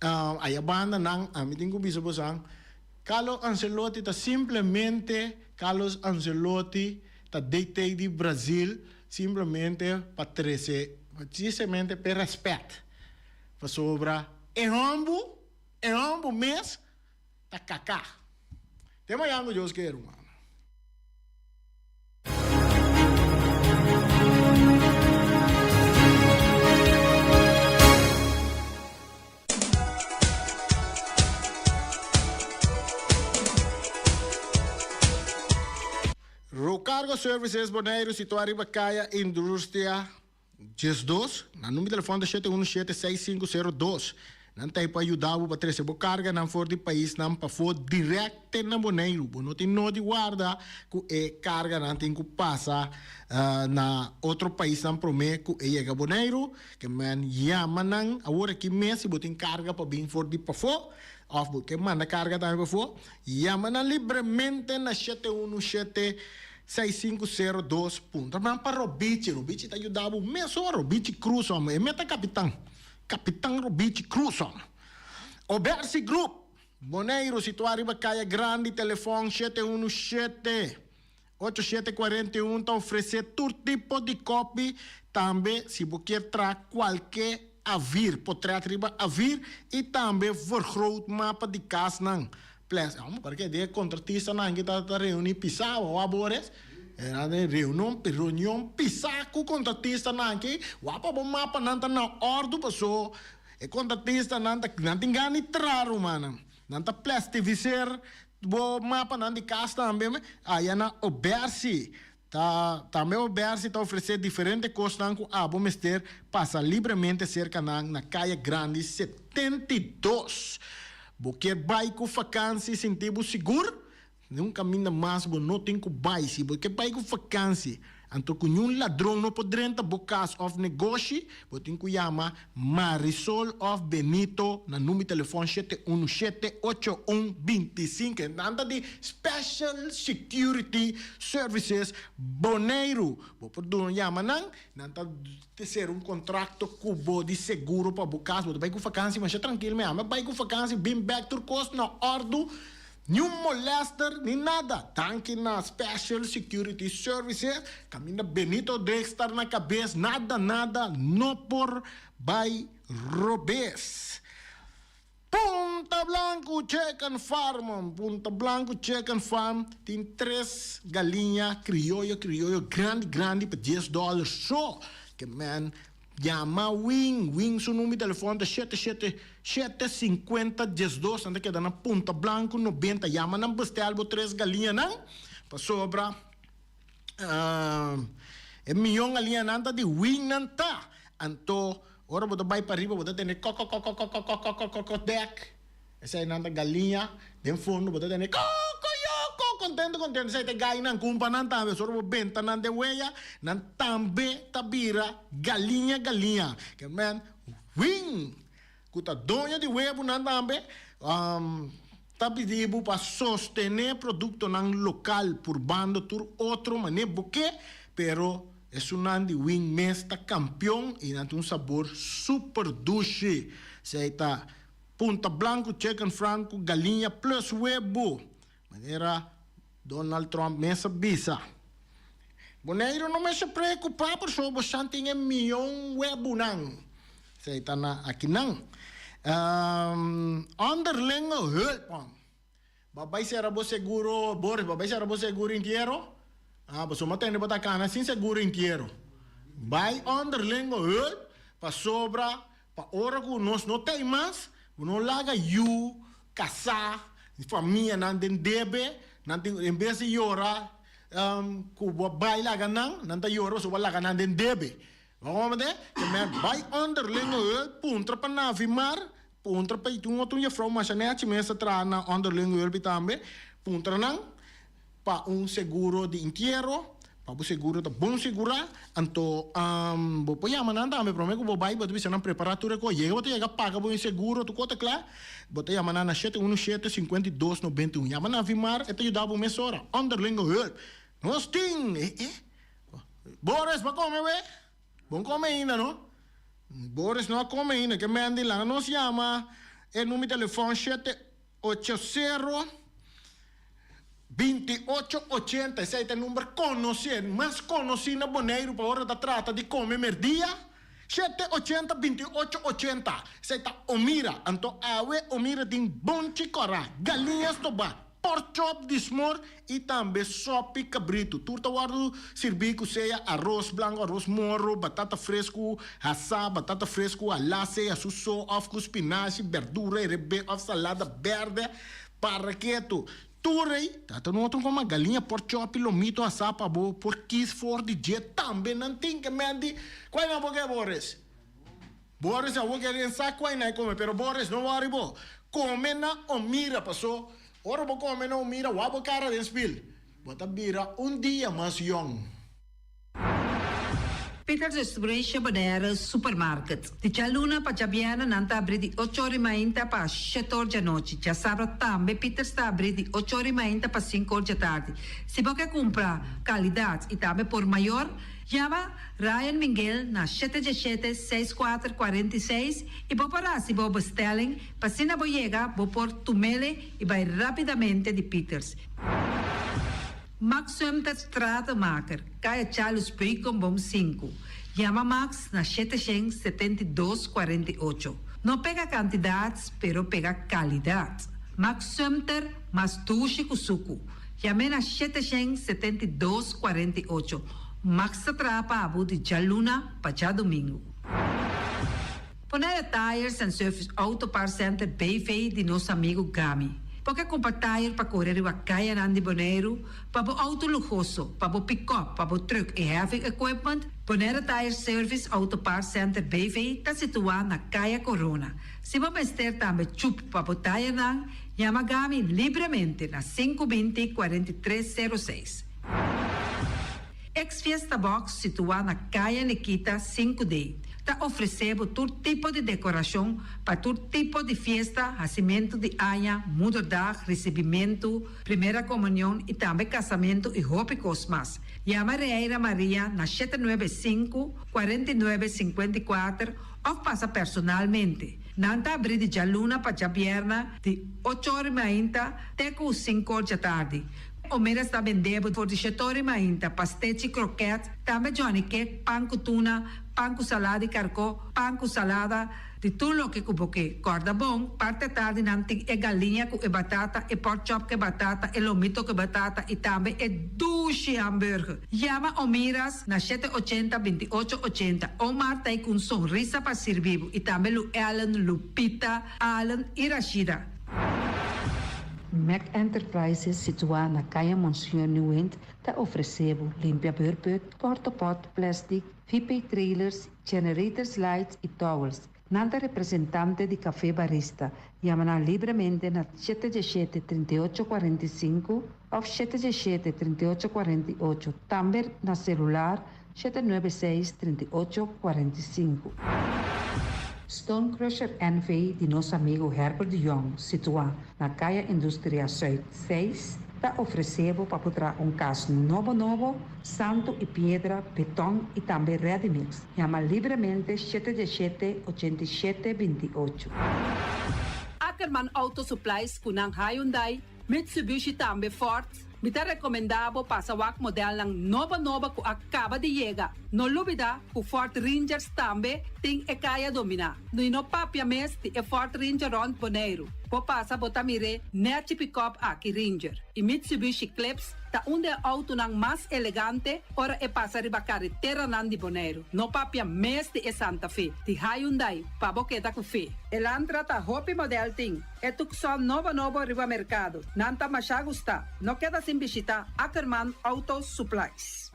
Aya banda nan ami tin ku bisa bosan Carlo Ancelotti ta simplemente Carlos Ancelotti ta DT di Brazil simplemente pa trece Precisamente p'e rèspèt, pasobra e hòmbu, e hòmbu mes ta kaká. Te mañan ku Dios ke, ruman. Rocargo Services Boneiru situá riba Kaya Industria 12. Nan number di telefòn ta 717-6502. Nan ta ei pa yuda bo pa trese bo karganan for di paisnan pafó dirèkt te na Boneiru. Bo no tin no di warda ku e karganan tin ku pasa na otro paisnan promé ku e yega Boneiru. Ke men yama nan awor aki mes si bo tin karga pa bin for di pafó òf bo ke manda karga tambe pafó. Yama nan libremente na 717. 6502 puntra nan pa Robichi, Robichi ta yuda bo mesora, Robichi Cruz homber, e meta kapitan, kapitan Robichi Cruz homber. Obersi Group, Boneiru, situá riba Kaya Grandi, telefòn 717 8741 ta ofresé tur tipo di kopi, tambe si bo kier traha kualke avir, potret riba avir i tambe vergroot mapa di kasnan. Ples, amo parke di e kontratistanan ki ta ta reuní pisá wou abores, e nan reunion reunion pisá ku kontratistanan ki wou pa bo mapanan ta na òrdu paso e kontratistanan ta nan tin gana di traha rumannan nan ta plestifiser bo mapanan di kas tambe aya na Obersi ta tambe Obersi ta ofresé diferente kosnan ku abo mester pasa libremente serka nan na Kaya Grandi 72. Bo kier bai ku fakansi sinti bo sigur? Niun kaminda mas bo no tin ku bai. Si bo ke bai ku fakansi, anto ku niun ladron no por drenta bo kas òf negoshi, bo tin ku yama Marisol òf Benito na number telefòn shete unu shete ocho un binti sinku. E nan ta di Special Security Services Boneiru. Bo por duna yama nan, nan ta. Te sera un contracto cu bo di seguro pa bo cas, bo ta bay cu vakantie masha trankil mi ami a bay cu vakantie bin bek tur cos na ordu, niun molester ni nada, danki na Special Security Services caminda Benito Drextar na cabes nada nada no por bay robes. Punta Blanco Chicken Farm Punta Blanco Chicken Farm tin tres galiña crioyo crioyo grandi grandi pa dies dollar so. Ke men yama Wing, Wing su number di telefon ta shete shete shete sinkuenta diesdos, nan ta keda na Punta Blanco nobenta. Yama nan bestel bo tres galiñanan pasobra e miyon galiñanan ta di Wing nan ta. Anto Ora bo ta bai pariba bo ta tende kokokokokokokokokok dek. Esei nan ta galiña. Den fondo bo ta tende kokoyoko. Contento contento. Esei ta e gainan cumpa nan tambe. Sor bo benta nan den weya, nan tambe ta bira galiña galiña. Ke men win cu ta doño di webunan tambe ta pidi bo pa sostene productonan local purbando tur otro mane bo ke, pero esunnan di win mes ta campeon y nan tin un sabor super dushi. Esei ta Punta Blanco Chicken Frank cu galiña plus webu, manera Donald Trump mes a bisa. Boneiru no mester preocupa pasobra bo shan tin e miyon webunan. Esei ta na akinan. Onderlinge hulp. Bo bai sera bo seguro, Boris, bo bai sera bo seguro intiero? Ah, pasobra mi a tende bo ta cana sin seguro intiero. Bai onderlinge hulp pasobra pa ora cu nos no ta ei mas, bo no laga yu, casá, famianan den debe, nan tin en bes di yora cu bo a bai laga nan, nan ta yora pasobra bo a laga nan den debe. Bo comprende? Ke men bai onderlinge hulp puntra pa Navimar, puntra pa un otro juffrouw masha nechi mes ta traha na onderlinge hulp tambe, puntra nan pa un seguro di intiero, pa bo seguro ta bon segura, anto bo por yama nan tambe prome ku bo bai bo ta bisa nan prepara tur e kos, yega bo ta yega paga bo inseguro tur kos ta kla, bo ta yama nan na shete uno shete 52 91, yama Navimar e ta yuda bo mesora, onderlinge hulp, nos tin e e. Boris, bo a come we? Bo no come ainda, no? Boris no a come ainda. Ke men di laga nos yama e numero di telefon shete ocho sero 28 80. Esei ta e number konosí, mas konosí na Boneiru pa ora ta trata di come merdia. Shete 80 28 80. Esei ta Omira. Anto awe Omira tin bonchi kòrá, galiña stobá, Pork chop di smor y tambe sopi cabrito. Tur ta wordo sirbi cu sea aros blanco, aros moro, batata fresco hasa, batata fresco ala, sea su so of cu spinashi, berdura y rebe of salada berde. Para keto. Tur ey ta ta no otro como galiña, pork chop y lomito hasa pa bo por kies for di dje tambe nan tin ke men di cual nan bo ke Boris? Boris awor ke den sa kua nai kome pero Boris no worry bo kome na Omira paso ora bo kome na Omira wak bo kara den spil bo ta bira un dia mas yong. Peters Restauration Bonaire Supermarket. Di djaluna pa djabièrnè nan ta abrí di ocho ora i mainta pa shete or djanochi. Djasabra tambe Peters ta abrí di ocho ora i mainta pa sinku or djatardi. Si bo ke kumpra kalidat i tambe por mayor, Yama Ryan Minguel na shete diesshete seis kuater 46 i bo por hasi bo bestelling pa asina bo yega bo por tumele i bai rapidamente di Pieters. Max Sumter Stratenmaker, Kaya Charles Beukenboom sinku. Yama Max na 772 48. No pega kantidat pero pega kalidat. Max Sumter mas dushi ku suku. Yam'é na 772 48. Max ta traha pa bo di djaluna pa djadumingu. Bonaire Tires and Service Auto Parts Center BV di nos amigu Gami. Bo ke kumpra tire pa kore riba kayanan di Boneiru, pa bo auto luhoso, pa bo pikòp, pa bo trùk i heavy equipment? Bonaire Tire Service Auto Parts Center BV ta situá na Kaya Corona. Si bo mester tambe chup pa bo tirenan, yama Gami libremente na 5 20 43 06. Ex Fiesta Box situá na Kaya Nikita 5D ta ofresé bo tur tipo di dekorashon pa tur tipo di fiesta, hasimentu di aña, moederdag, risibimentu, primera komunion i tambe kasamentu i hopi kos mas. Yama Reira Maria na 7 9 5 49 54 òf pasa personalmente. Nan ta abrí di djaluna pa djabièrnè di ocho or i mainta te ku sinku or djatardi. Omeras ta bende bo for di shete or i mainta, pastechi, kroket, tambe johnny cake, pan ku tuna, pan ku salada di karkó, pan ku salada, di tur loke ku bo ke. Kòrda bon, parti atardi nan tin e galiña ku e batata, e pork chop ku e batata, e lomito ku e batata i tambe e dushi hamburger. Yama Omiras na 7 80 28 80. Omar ta ei ku un sonrisa pa sirbi bo i tambe Lu Ellen, Lupita, Allen i Rashida. Mac Enterprises, situá na Kaya Monsignor Nieuwind, ta ofresé bo limpia beurput, porta pot, plastic, VP trailers, generators lights i towels. Nan ta representante di Café Barista. Yama nan libremente na 717 38 45 òf 717 38 48, tambe na selular 796 38 45. Stone Crusher NV di nos amigu Herbert de Jong, situá na Kaya Industria Zuid 6, ta ofresé bo pa por traha un kas nobo nobo, santu i piedra, beton i tambe ready mix. Yama libremente 717 87 28. Ackerman Auto Supplies ku nan Hyundai, Mitsubishi tambe Ford. Mi ta rekomendá bo pasa wak modelnan nobo nobo ku a kaba di yega. No lubidá ku Ford Rangers tambe tin e kaya dominá. I no papia mes di e Ford Ranger rònt Boneiru. Bo pasa bo ta mir'é nèchi pikòp aki Ranger. I Mitsubishi Eclipse ta un di e outonan mas elegante ora e pasa riba kareteranan di Boneiru. No papia mes di e Santa Fe, di Hyundai, pa bo keda ku fe. Elantra ta hopi modèl tin. E Tucson nobo nobo riba merkado. Nan ta masha gustá. No keda sin bishitá Ackerman Auto Supplies.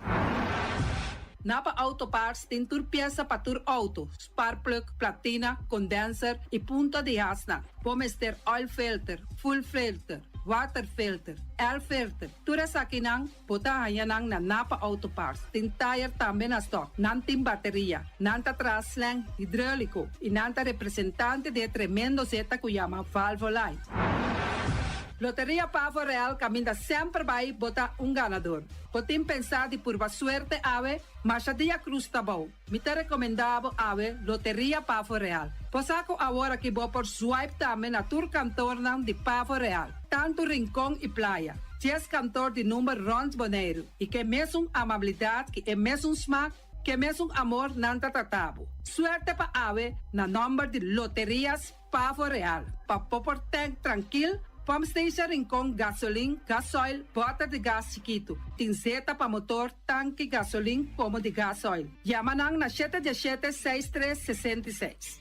Napa Auto Parts tin tur piesa pa tur outo, sparkplug, platina, condenser i punta di hasnan. Bo mester oil filter, fuel filter, water filter, air filter. Tur esakinan bo ta haña nan na Napa Auto Parts. Tin tayer tambe na stock. Nan tin bateria. Nan ta traha slang hidróliko i nan ta representante di e tremendo zeta ku yama Valvoline. Loteria Pavo Real kaminda semper bai bo ta un ganador. Bo tin pensá di purba suerte awe? Masha dia krus ta bou. Mi ta rekomendá bo awe Loteria Pavo Real. Bo sa ku awor aki bo por swipe tambe na tur kantornan di Pavo Real, tantu Rincon i Playa. Dies kantor di number rònt Boneiru i ke mesun amabilidat ki e mesun smak, ke mesun amor nan ta trata bo. Suerte pa awe na nòmber di Loterias Pavo Real. Pa bo por tank trankil, pump station Rincon gasolin, gasoil, bòter di gas chikitu. Tin zeta pa motor, tanki gasolin komo di gasoil. Yama nan na shete diesshete seis tres 66.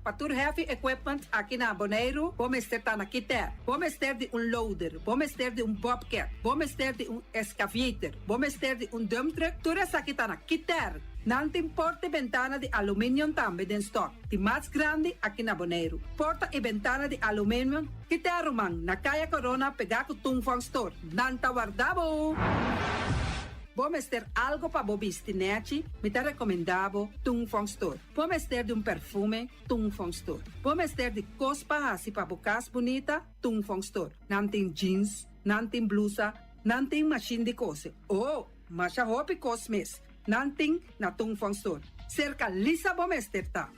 Pa tur heavy equipment aki na Boneiru, bo mester ta na Kiter. Bo mester di un loader, bo mester di un bobcat, bo mester di un excavator, bo mester di un dump truck, tur esaki ta na Kiter. Nan tin porta i bentana di aluminium tambe den stock, di mas grandi aki na Boneiru. Porta i bentana di aluminium, Kiter ruman, na Kaya Corona pegá ku Tung Fong Store. Nan ta warda bo! Bo mester algo pa bo bisti nèchi? Mi ta rekomendá bo Tung Fong Store. Bo mester di un perfume? Tung Fong Store. Bo mester di kos pa hasi pa bo kas bunita? Tung Fong Store. Nan tin jeans, nan tin blusa, nan tin mashin di kose. Oh, masha hopi kos mes. Nan tin na Tung Fong Store. Serka Lisa bo mester ta.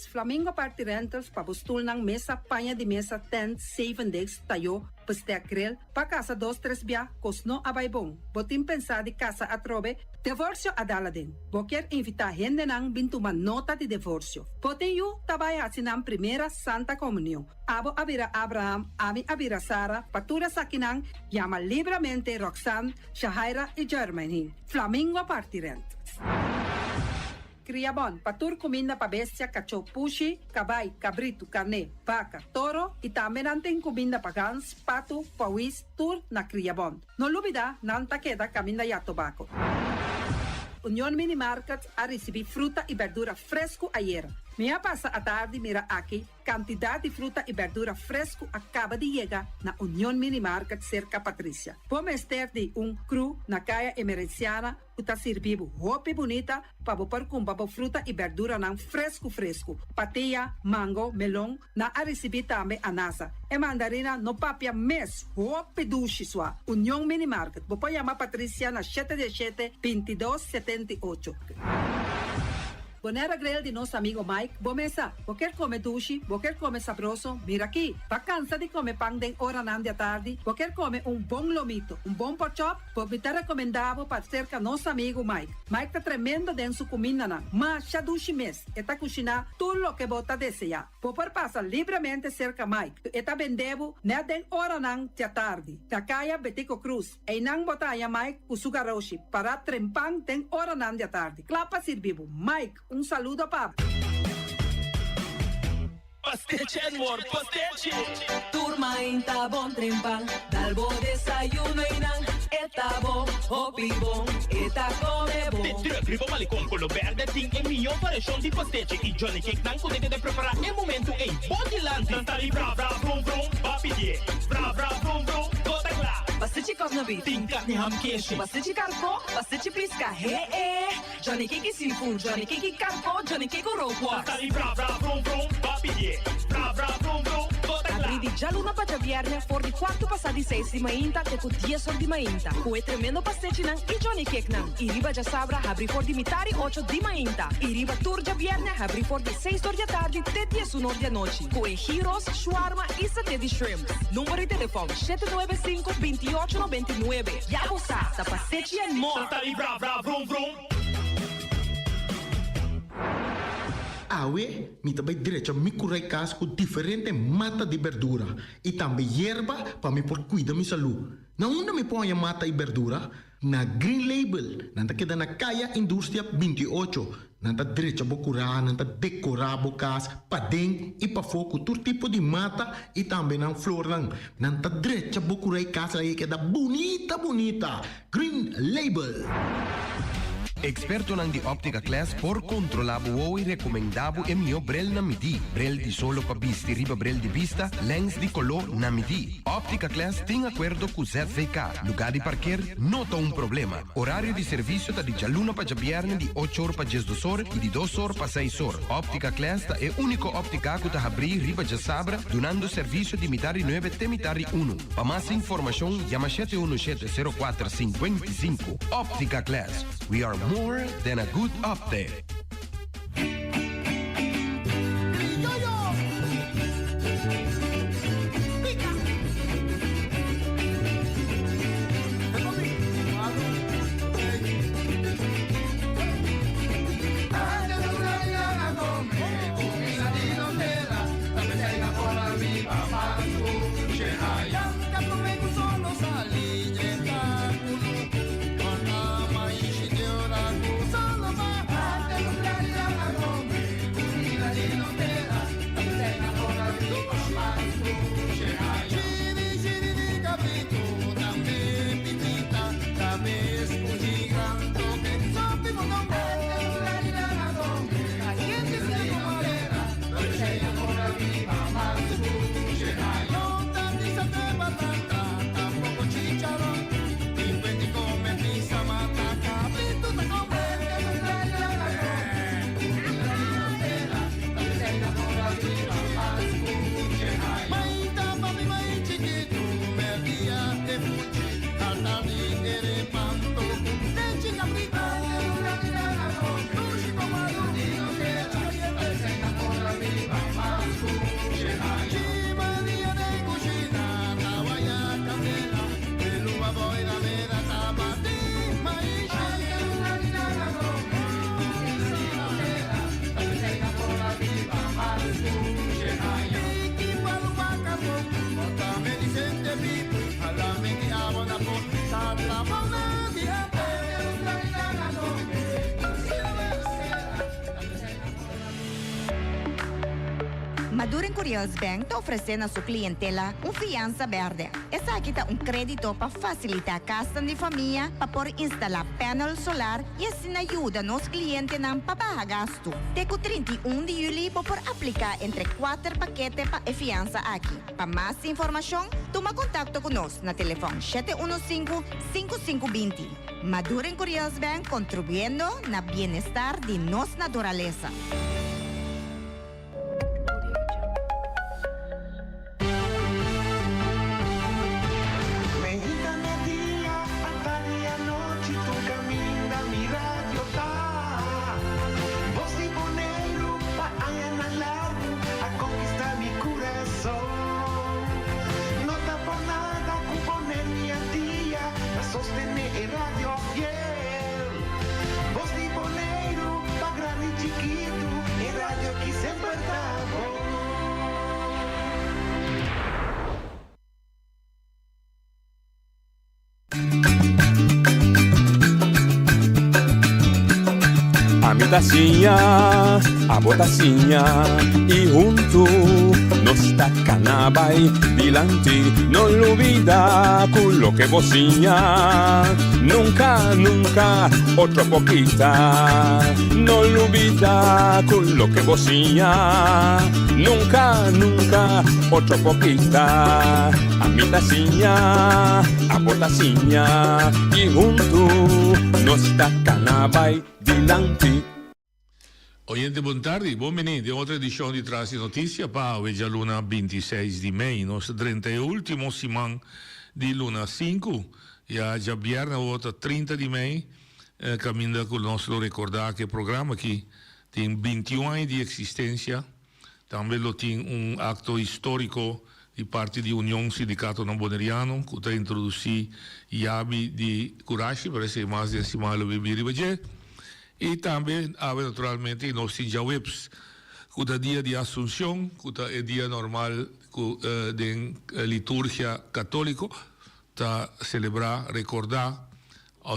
Flamingo Party Rentals pa bo stulnan, mesa, paña di mesa, tent, zeven decks, tayó, bestek, grill, pa kasa dos tres bia, kos no a bai bon. Bo tin pensá di kasa atrobe? Divorsio a dal aden. Bo kier invitá hendenan bin tuma nota di divorsio. Bo tin yu ta bai hasi nan primera Santa Komunion. Abo a bira Abraham, ami a bira Sara, pa tur esakinan yama libramente Roxanne, Shahaira i Jermaine. Flamingo Party Rentals. Kriabon, pa tur kuminda pa bestia, kachó, pushi, kabai, kabritu, karné, baka, toro i tambe nan tin kuminda pa gans, patu, pawis, tur na Kriabon. No lubidá, nan ta keda kaminda ya tobako. Union Mini Market a risibí fruta i bèrdura fresku ayera. Mi a pasa atardi mira aki Kantidat di fruta i bèrdura fresku a kaba di yega na Union Mini Market serka Patricia. Bo mester di un kru na Kaya Emerenciana ku ta sirbi bo hopi bunita pa bo por kumpra bo fruta i bèrduranan fresku fresku. Patia, mango, melon, nan a risibí tambe anasa. E mandarina no papia mes, hopi dushi sua. Union Mini Market, bo por yama Patricia na shete diesshete, 22, 78. Bonaire Grill di nos amigo Mike, bo mesa. Bo kier come dushi, bo kier come sabroso, mira aki. Bo cansa di come pan den oranan di atardi, bo kier come un bon lomito, un bon pork chop, bo mi ta recomenda bo pa cerca nos amigo Mike. Mike ta tremendo den su cumindanan. Masha dushi mes, e ta cushina tur loke bo ta desea. Bo por pasa libremente cerca Mike. E ta bende bo net den oranan di atardi. Na Kaya Betico Croes. Einan bo ta haña Mike ku su garoshi pará trempan den oranan di atardi, kla pa sirbi bo. Mike, un saludo pa bo. Pastechi Edward, pastechi! Tur mainta bon trempan, dal bo desayuno einan. E ta. ta bon, hopi bon, e ta come bon. De truck riba Malecon color berde tin e miyo variacion di pastechi y Johnny Cake nan cu den prepara e momento ey bo dilanti. Nan ta di bra bra vrum vrum, ba pidie. Bra bra vrum vrum, bo ta cla. Pastechi cosna beef. Tin carni ham keshi. Pastechi carco, pastechi pisca, he eh. Johnny Cake y seafood, Johnny Cake y carco, Johnny Cake cu rookworst. Nan ta di bra bra vrum vrum, ba pidie. Bra bra vrum vrum, bo ta cla. Abri di djaluna pa djabièrnè for di kuartu pasá di seis di mainta te ku dies or di mainta ku e tremendo pastechinan i Johnny Cakenan. I riba djasabra habri for di mitari ocho di mainta i riba tur djabièrnè habri for di seis or di atardi te diesun or di anochi ku e gyros, shawarma i saté di shrimps. Number di telefòn, 795 28 99. Ya bo sa, ta pastechi and more! Nan ta di bra bra vrum vrum. Awe mi ta bai drecha mi kurai kas ku diferente mata di berdura i tambe yerba pa mi por kuida mi salú. Na unda mi por haña mata i berdura? Na Green Label. Nan ta keda na Kaya Industria 28. Nan ta drecha bo kurá, nan ta dekorá bo kas paden i pafó ku tur tipo di mata i tambe nan flornan. Nan ta drecha bo kurai kas laga e keda bunita bunita. Green Label. Ekspertonan di Optica Class por kontrolá bo wowo i rekomendá bo e mihó brel na midí. Brel di solo pa bisti riba brel di bista, lèns di koló na midí. Optica Class tin akuerdo ku ZVK. Lugá di parker no ta un problema. Orario di servisio ta di djaluna pa djabièrnè di ocho or pa diesdos or i di dos or pa seis or. Optica Class ta e úniko óptika ku ta habrí riba djasabra dunando servisio di mitar di nuebe te mitar di unu. Pa mas informashon yama shete unu shete sero kuater 55. Optica Class, we are more than a good optic. Maduren Curiels Bank ta ofresé na su klientela un fiansa bèrdè. Esaki ta un krédito pa fasilitá kasnan di famia pa por instalá panel solar i asina yuda nos klientenan pa baha gastu. Te ku 31 di yüli bo por apliká entre kuater pakete pa e fiansa aki. Pa mas informashon, tuma kontakto ku nos na telefòn 715 5520. Maduren Curiels Bank kontribuyendo na bienestar di nos naturalesa. Meinta media, atardi anochi, tur caminda mi radio ta. Bos di Boneiru pa añanan largu a conquista mi curason. No ta por nada cu Boneiru i Antia ta sostene e radio fiel. Bos di Boneiru pa grandi i chikitu. ta siña, abo ta siña i huntu nos ta kana bai dilanti. No lubida ku loke bo siña nunka, nunka otro por kita. No lubida ku loke bo siña nunka, nunka otro por kita. Ami ta siña, abo ta siña i huntu nos ta kana bai dilanti. Oyente bon tardi, bon bini den otro edicion di Tras di Noticia pa awe djaluna 26 di mei. Nos ta drenta e ultimo siman di luna sinku, ya djabierne awor ta 30 di mei, caminda cu nos lo recorda cu e programa aki tin 21 aña di existencia. Tambe lo tin un acto historico di parti di Union Sindicatonan Boneriano cu ta introduci yabi di curashi, parece mas den siman lo bibi riba dje. Y tambe awe naturalmente y nos tin djaweps cu ta dia di Asuncion cu ta e dia normal cu den liturgia catolico ta celebra, recorda,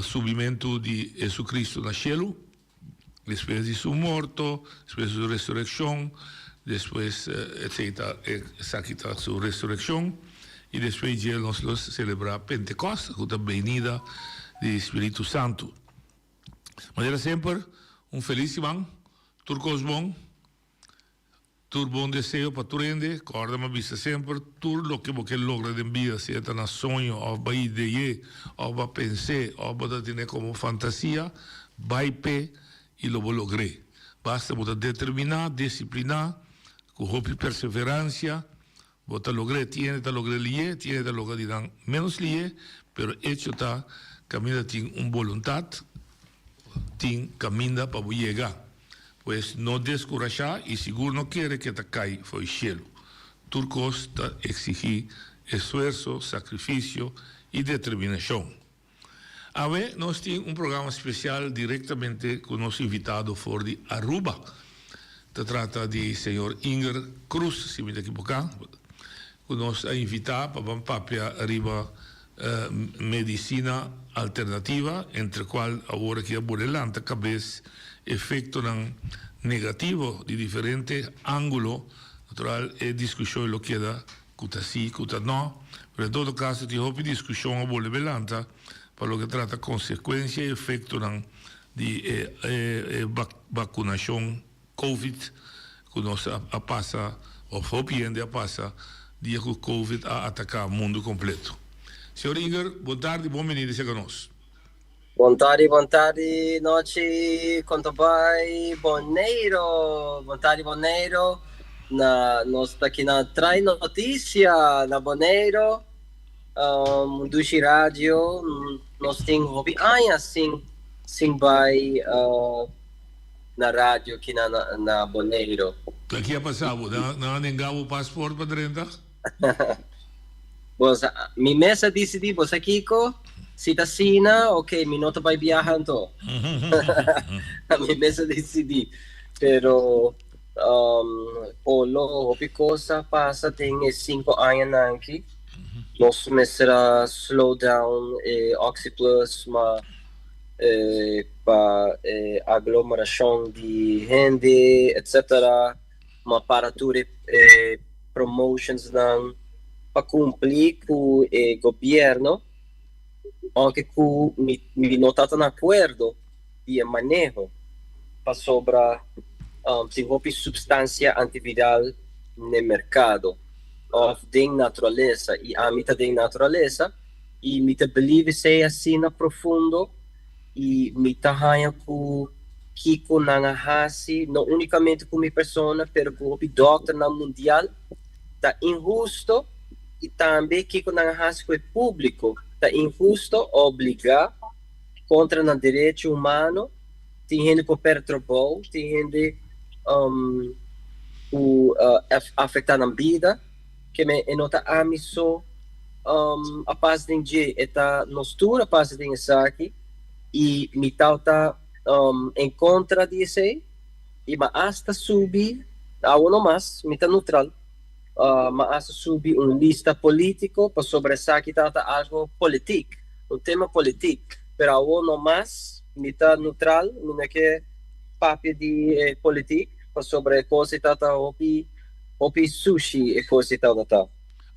subimento di Hesucristo na cielo. Despues di su morto, despues di su resureccion, despues esey ta esaki ta su resureccion y despues dje nos lo celebra Pentecost cu ta benida di Spiritu Santo. Manera semper un feliz siman, tur cos bon. Tur bon deseo pa tur hende, kòrda mi a bisa semper, tur loke bo ke logra den bida, sea ta na soño òf bo a ide'é òf bo a pens'é òf bo ta tene komo fantasia, bai p'e i lo bo logr'é. Basta bo ta determiná, disipliná, ku hopi perseveransia, bo ta logr'é. Tin hende ta logr'é lié, tin hende ta logra di nan ménos lié, pero echo ta kaminda tin un boluntat, tin kaminda pa bo yega. Pues no deskurashá i sigur no kere ke ta kai fo'i shelu. Tur kos ta eksigí esfuerso, sakrifisio i determinashon. Awe nos tin un programa spesial direktamente ku nos invitado for di Aruba. Ta trata di señor Inger Cruz, si mi ta ekiboká, ku nos a invitá pa ban papia riba Medisina alternativa, entre cual awor aki a bole lanta cabes efectonan negativo di diferente angulo, natural e discusion lo keda cu ta si, cu ta no, pero en todo caso tin hopi discusion a bole be lanta pa loke trata consecuencia y efectonan di e vacunacion. Covid ku nos a pasa of hopi hende a pasa dia ku Covid a ataka mundu kompleto. Señor Inger, bon tardi, bon bini di seka nos. Bon tardi, bon tardi, nochi, kon ta bai Boneiru, bon tardi Boneiru, na nos ta aki na trai notisia na Boneiru, un dushi radio, nos tin hopi aña sin sin bai. Na radio ki na na Boneiro. Ta ki a pasa bo? Nan a nenga bo paspoort pa drenta? Bo sa, mi mes a dicidi, bo sa kico? Si ta asina, ok, mi no ta bay biaha anto. Mi mes a dicidi. Pero, polo, hopi cos a pasa den e cinco añanan aki. Nos mester a slow down e Oxyplus, ma. pa e aglomerashon di hende etc. Ma para tur e promotionsnan pa cumpli cu e gobierno, aunke cu mi no ta tan acuerdo di e maneho pasobra tin hopi substancia antiviral n'e mercado of den naturalesa y ami ta den naturalesa. Y mi ta believe esey asina profundo y mi ta haña cu kico nan a haci, no unicamente cu mi persona, pero cu hopi dokternan mundial, ta inhusto y tambe kico nan a haci cu e publico ta inhusto, obliga contra nan derecho humano. Tin hende cu a perde trabou, tin hende cu a afecta nan bida. Ke men e no ta ami so a pasa den dje, e ta nos tur a pasa den esaki i mi tawta en kontra di esei i m'a asta subi, awo no mas, mi ta neutral, m'a asta subi un lista politiko pasobra esaki tawta algo politik, un tema politik, pero awo no mas, mi ta neutral, mi no ke. papia di e politiek, pasobra e kos ei tabata hopi hopi sushi e kos ei tabata.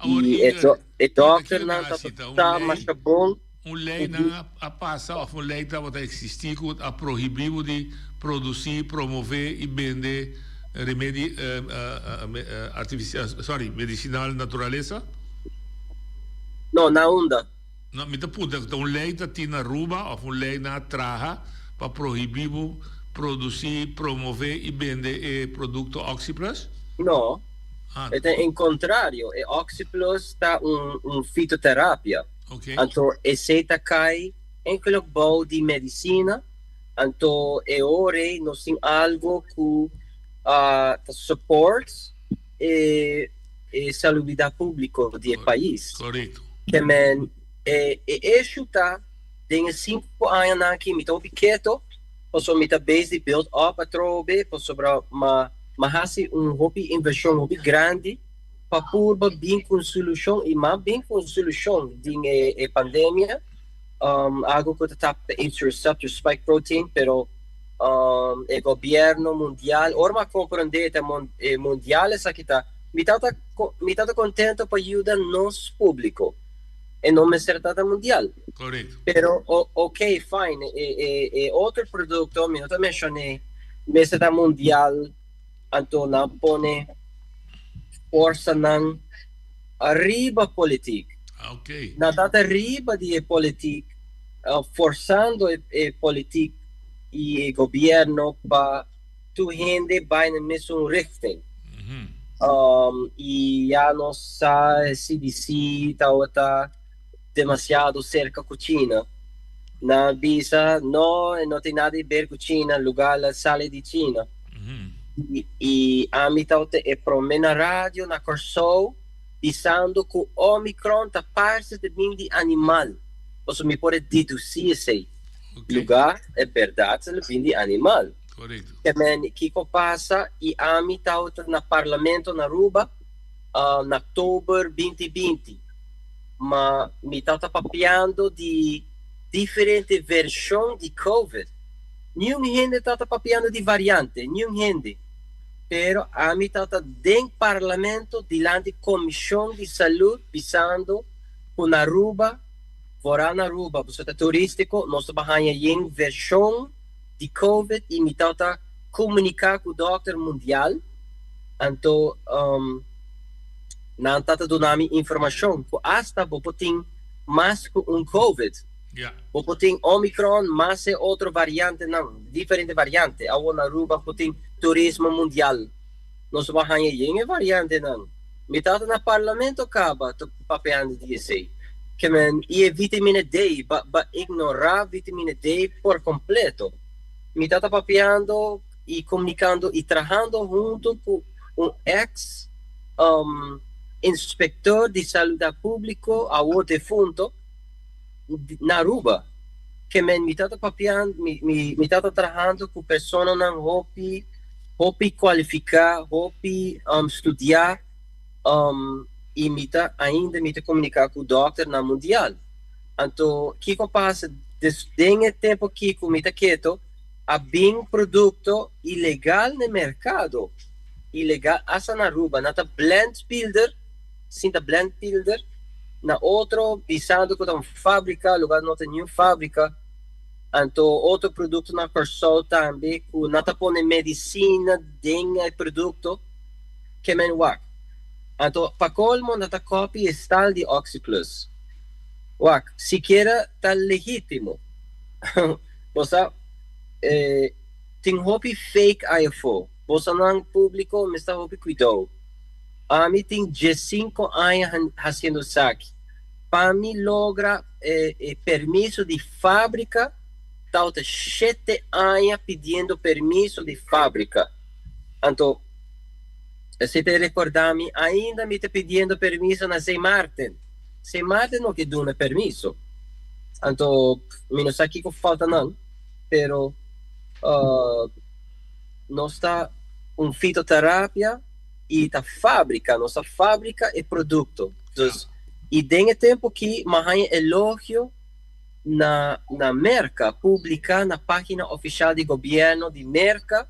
I e e dòkternan tabata masha bon. Un lei nan a pasa òf un lei tabata eksistí ku a prohibí bo di produsí, promové i bende remedi artifisial, sorry, medisinal naturalesa? No, na unda? No, mi ta puntra ku ta un lei ta tin na Aruba òf un lei nan a traha pa prohibí bo produsí, promové i bende e produkto Oxyplus? No, e ta en kontrario. E Oxyplus ta un fitoterapia. Anto esei ta kai enkelok bou di medisina. Anto e ora ei nos tin algu ku ta support e e salubridat públiko di e pais. Ke men e e issue ta den e sinku añanan aki mi ta hopi keto pasobra mi ta base di build up atrobe pasobra ma ma hasi un hopi invershon hopi grandi pa purba bin ku un solushon i mas bin ku un solushon den e e pandemia algo ku ta tapa AIDS receptor spike protein pero e gobierno mundial ora mi a comprende ta e mundial esaki ta mi tabata mi tabata contento pa yuda nos publico e no mester tabata mundial pero ok fine e e e otro producto mi no ta mencione mester ta mundial anto nan pone forsanan ariba politiek. Nan ta riba di e politiek, forsando e politiek y e gobierno pa tur hende bay na mesun richting. Y ya nos sa e CDC tabata demasiado cerca cu China. Nan bisa no, e no tin nada di ber cu China, lugar la sali di China. Y ami tabata e prome na radio na Corsou bisando cu Omicron ta parce ta bin di animal. Pasobra mi por a deduci esey. Lugar e berdad ta bin di animal. Te men kico pasa y ami tabata na parlamento na Aruba na october binti binti. Ma mi tabata papiando di diferente version di covid. Niun hende tabata papiando di variante, niun hende. Pero ami tabata den parlamento dilanti comision di salud bisando cu na Aruba, vooral na Aruba, pasobra ta turistico, nos ta bahaña yen version di covid y mi tabata comunica cu dokter mundial, anto nan tabata duna mi informacion cu hasta bo por tin mas cu un covid. Bo por tin Omicron mas e otro variantenan, diferente variante. Awor na Aruba por tin turismo mundial. Nos bo a haña yen e variantenan. Mi tabata na parlamento caba ta papiando di esey. Ke men y e vitamina D, ba ba ignora vitamina D por completo. Mi tabata papiando y comunicando y trahando hunto cu un ex inspector di saludad publico, awor defunto, na Aruba. Ke men mi tabata papiando, mi mi mi tabata trahando cu personanan hopi hopi cualifica, hopi studia y mi ta ainda mi ta comunica cu dokternan mundial. Anto kico a pasa den e tempo aki cu mi ta keto a bin producto ilegal na e mercado, ilegal hasta na Aruba, nan ta blend pilder, sinta blend pilder na otro bisando cu ta un fabrica, lugar no ta niun fabrica, anto otro producto na Corsou tambe cu nan ta pone medicina den e producto ke men wak. Anto pa colmo nan ta copy e stal di Oxyplus. Wak, sikiera ta legitimo. Bo sa, tin hopi fake ayafó. Bosonan públiko mester hopi kuidou. Ami tin diesinko aña hasiendo esaki. Pa mi logra e permiso di fábrika tabata shete aña pidiendo permiso di fábrika. Anto esei ta rekordá mi ainda mi ta pidiendo permiso na Sint Maarten. Sint Maarten no ke duna permiso. Anto mi no sa kiko falta nan, pero nos ta un fitoterapia y ta fabrica, nos ta fabrica e producto. Dus, y den e tempo ki m'a haña elogio na na Merca, publica na pagina oficial di gobierno di Merca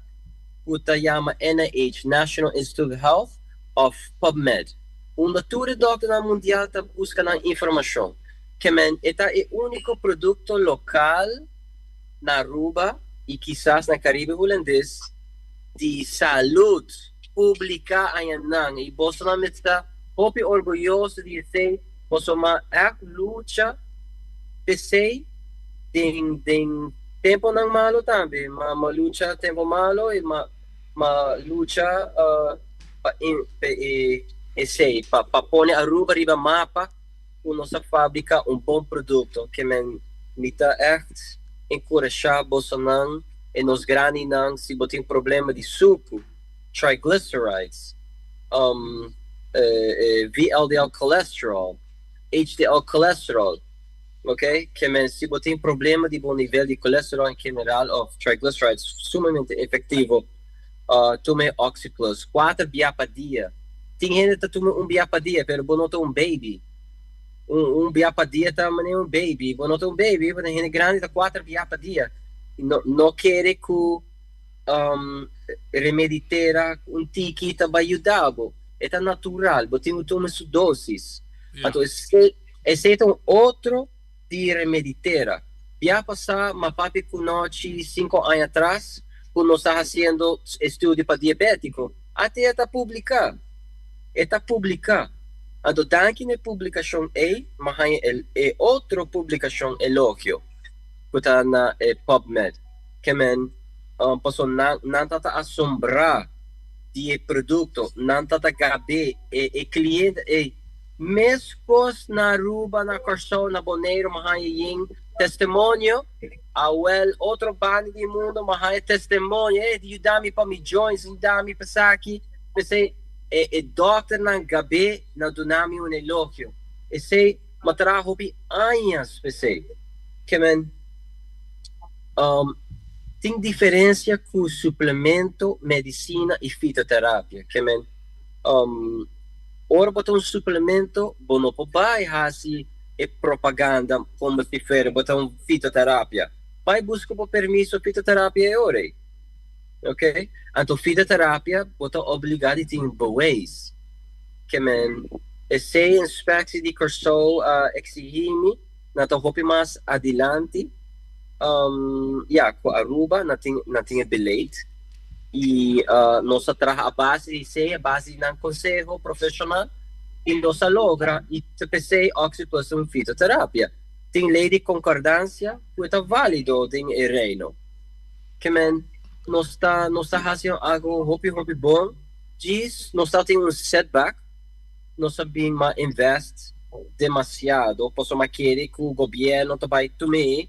cu ta yama NIH, National Institute of Health, of PubMed, unda tur e dokternan mundial ta busca nan informacion. Ke men e ta e unico producto local na Aruba y kisas na Caribe Hulandes di salud publica añanan y bosonan mester ta hopi orguyoso di esey pasobra echt lucha p'esey den den temponan malo tambe ma ma lucha tempo malo y ma ma lucha pa pa e esey pa pa pone Aruba riba mapa cu nos a fabrica un bon producto ke men mi ta echt encurasha bosonan e nos grandinan si bo tin problema di sucu, triglycerides, VLDL cholesterol, HDL cholesterol, ok, ke men si bo tin problema di bo nivel di cholesterol en general of triglycerides sumamente efectivo tuma e Oxyplus cuater bia pa dia. Tin hende ta tuma un bia pa dia pero bo no ta un baby. Un un bia pa dia ta manera un baby. Bo no ta un baby, bo ta hende grandi ta cuater bia pa dia. No no kere cu um remedi tera un tiki ta bai yuda bo. E ta natural, bo tin cu tuma su dosis. Anto esey esey ta un otro di remedi tera. Bia pasa ma papia cu nochi cinco aña atras cu nos ta haciendo estudio pa diabetico. Ate e ta publica. E ta publica. Anto danki na e publicacion ey m'a haña e otro publicacion elogio cu ta na e PubMed. Ke men paso nan nan ta ta asombrá di e produkto, nan ta ta gab'é e e kliente ei. Meskos na Aruba, na Kòrsou, na Boneiru m'a haña yin testimonio, awèl otro banda di mundo m'a haña testimonio, e yuda mi pa mi joints, yuda mi pa esaki, p'esei e e dòkternan gab'é nan duna mi un elogio. Esei m'a traha hopi añas p'esei. Ke men. Um, tin diferencia cu suplemento, medicina y fitoterapia. Ke men, um, ora bo ta un suplemento, bo no por bai haci e propaganda como si fuera bo ta un fitoterapia. Bai busca bo permiso fitoterapia e ora ei. Ok? Anto fitoterapia bo ta obliga di tin bewijs. Ke men, esey inspectie di Corsou a exigi mi. Nan ta hopi mas adilanti ya cu Aruba, nan tin nan tin e beleid y nos a traha a base di esey, a base di nan conseho profesional y nos a logra y ta pesey Oxyplus ta un fitoterapia. Tin ley di concordancia cu e ta valido den e reino. Ke men nos ta nos ta haci algo hopi hopi bon, djis nos ta tin un setback. Nos a bin ma invest demasiado pasobra ma kere cu gobierno ta bay tum'e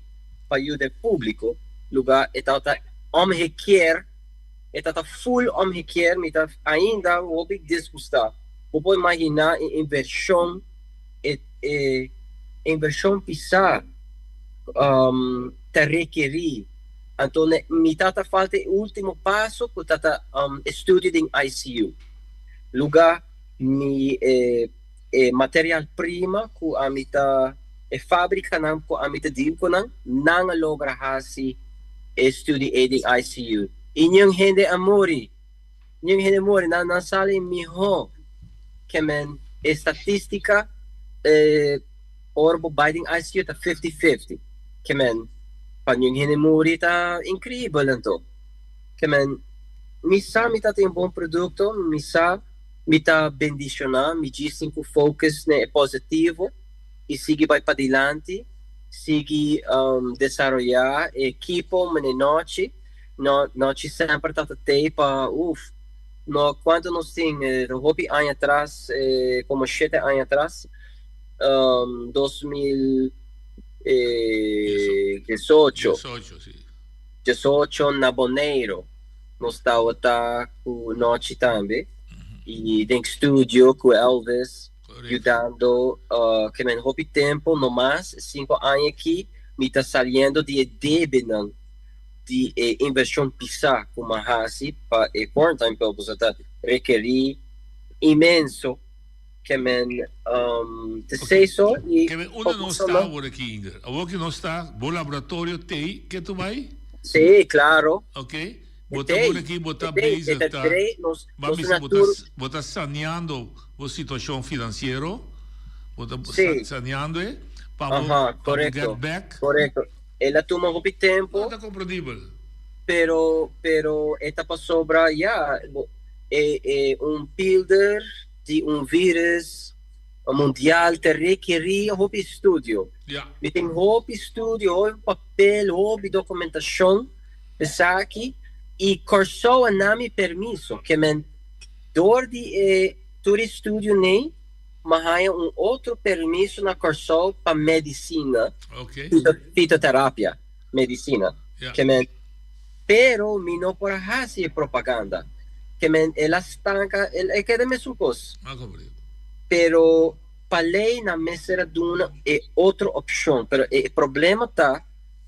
pa yuda e publico lugar e tabata omgekeer e tabata full omgekeer mi ta ainda hopi disgusta bo por imagina e inversion e e inversion pisa ta rekeri anto mi tabata falta e ultimo paso cu tabata estudio den ICU lugar Mi e e material prima ku ami ta e fabrikanan ku ami ta deal ku nan, nan a logra hasi e study ei den ICU. I niun hende a muri. Niun hende a muri. Nan nan sali mihó ke men e statistika e ora bo bai den ICU ta fifty fifty. Ke men pa niun hende muri ta inkribel anto. Ke men mi sa mi ta tin un bon produkto, mi sa. Mi ta bendiciona, mi djis tin cu focus na e positivo y sigui bay padilanti, sigui desaroya e ekipo mene nochi, no nochi semper ta ta tey pa uf, no cuanto nos tin hopi aña atras como shete aña atras 2018, diesocho na Boneiro. Nos tabata cu Nochi tambe y den studio cu Elvis yudando ke men hopi tempo no mas cinco aña aki mi ta saliendo di e debenan di e inversion pisa cu m'a haci pa e quarantine purpose ta rekeri inmenso. Ke men um, te sei so i Ke men unda nos ta awor aki Inger? Awor ki nos ta, bo laboratorio tei ke tu bai? Sí, klaro. Ok. Bo ta awor aki, bo ta bezig ta, bo a bisa bo ta, bo ta saneando bo situashon finansiero, bo ta saneando e pa bo, pa bo get back. Korekto. El a tuma hopi tempu. No, ta komprendibel. Pero, pero e ta pasobra, ya, e, e un pilder di un virus mundial ta rekerí hopi estudio. Mi tin hopi estudio, hopi papel, hopi dokumentashon esaki i Kòrsou a na mi permiso ke men dor di e tur estudio nei mi a haña un otro permiso na Kòrsou pa medisina, fitoterapia, medisina ke men pero mi no por a hasi e propaganda ke men el a stanka el e keda mesun kos pero pa ley nan mester a duna e otro opshon pero e problema ta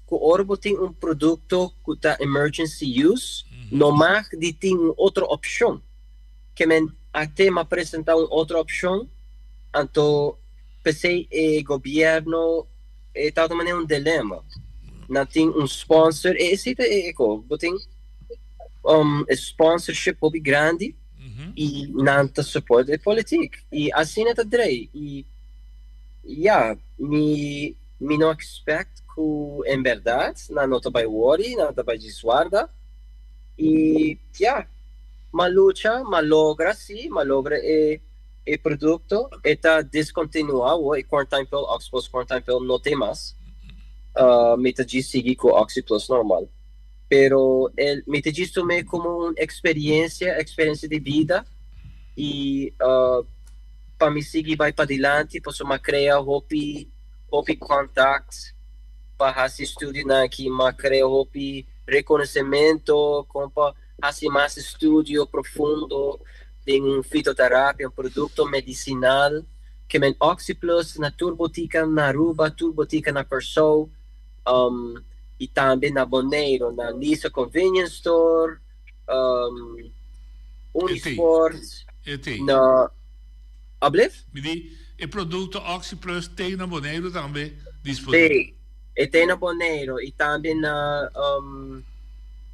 ku ora bo tin un produkto ku ta emergency use no mag di tin un otro opshon ke men a te ma presenta un otro opshon anto p'esei e gobierno E tabata manera un dilema. Nan tin un sponsor, e esei ta e ko, bo tin um, e sponsorship hopi grandi i nan ta support e politiek. I asina ta drei. I ja, mi mi no expect ku en berdad nan no ta bai worry, nan ta bai djis warda. I ja, m'a lucha, m'a logra si, m'a logra e E produkto e ta diskontinuá awor, e Quarantine Pill, Oxyplus Quarantine Pill no tin mas. Mi ta djis sigui ku Oxyplus normal. Pero el mi ta djis tum'é komo un eksperiensia, eksperensia di bida i pa mi sigui bai padilanti pasobra mi a krea hopi hopi kontakt pa hasi estudionan aki, mi a krea hopi rekonosementu kon pa hasi mas estudio profundo den un fitoterapia, un produkto medisinal ke men Oxyplus na tur botika na Aruba, tur botika na Kòrsou i tambe na Boneiru, na Lisa Convenience Store, Unisport, na Ablif? Mi di, e produkto Oxyplus tei na Boneiru tambe disponibel? Sí, e tei na Boneiru i tambe na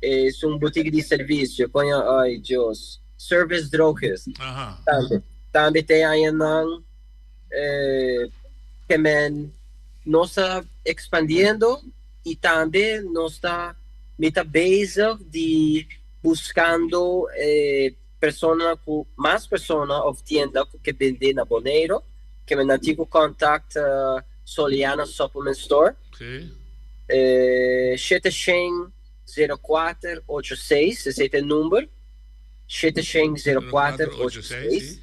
esun botika di servisio, koña, ai Dios. Service Drogist. Tambe. Tambe te añanan eh, ke men nos ta expandiendo y tambe nos ta mi ta bezig di buscando eh, persona cu mas persona of tienda cu ke bende na Boneiro ke men nan tin cu contact eh, Soliana Supplement Store. Eh, 700 0486, esei ta e number, 700 0486,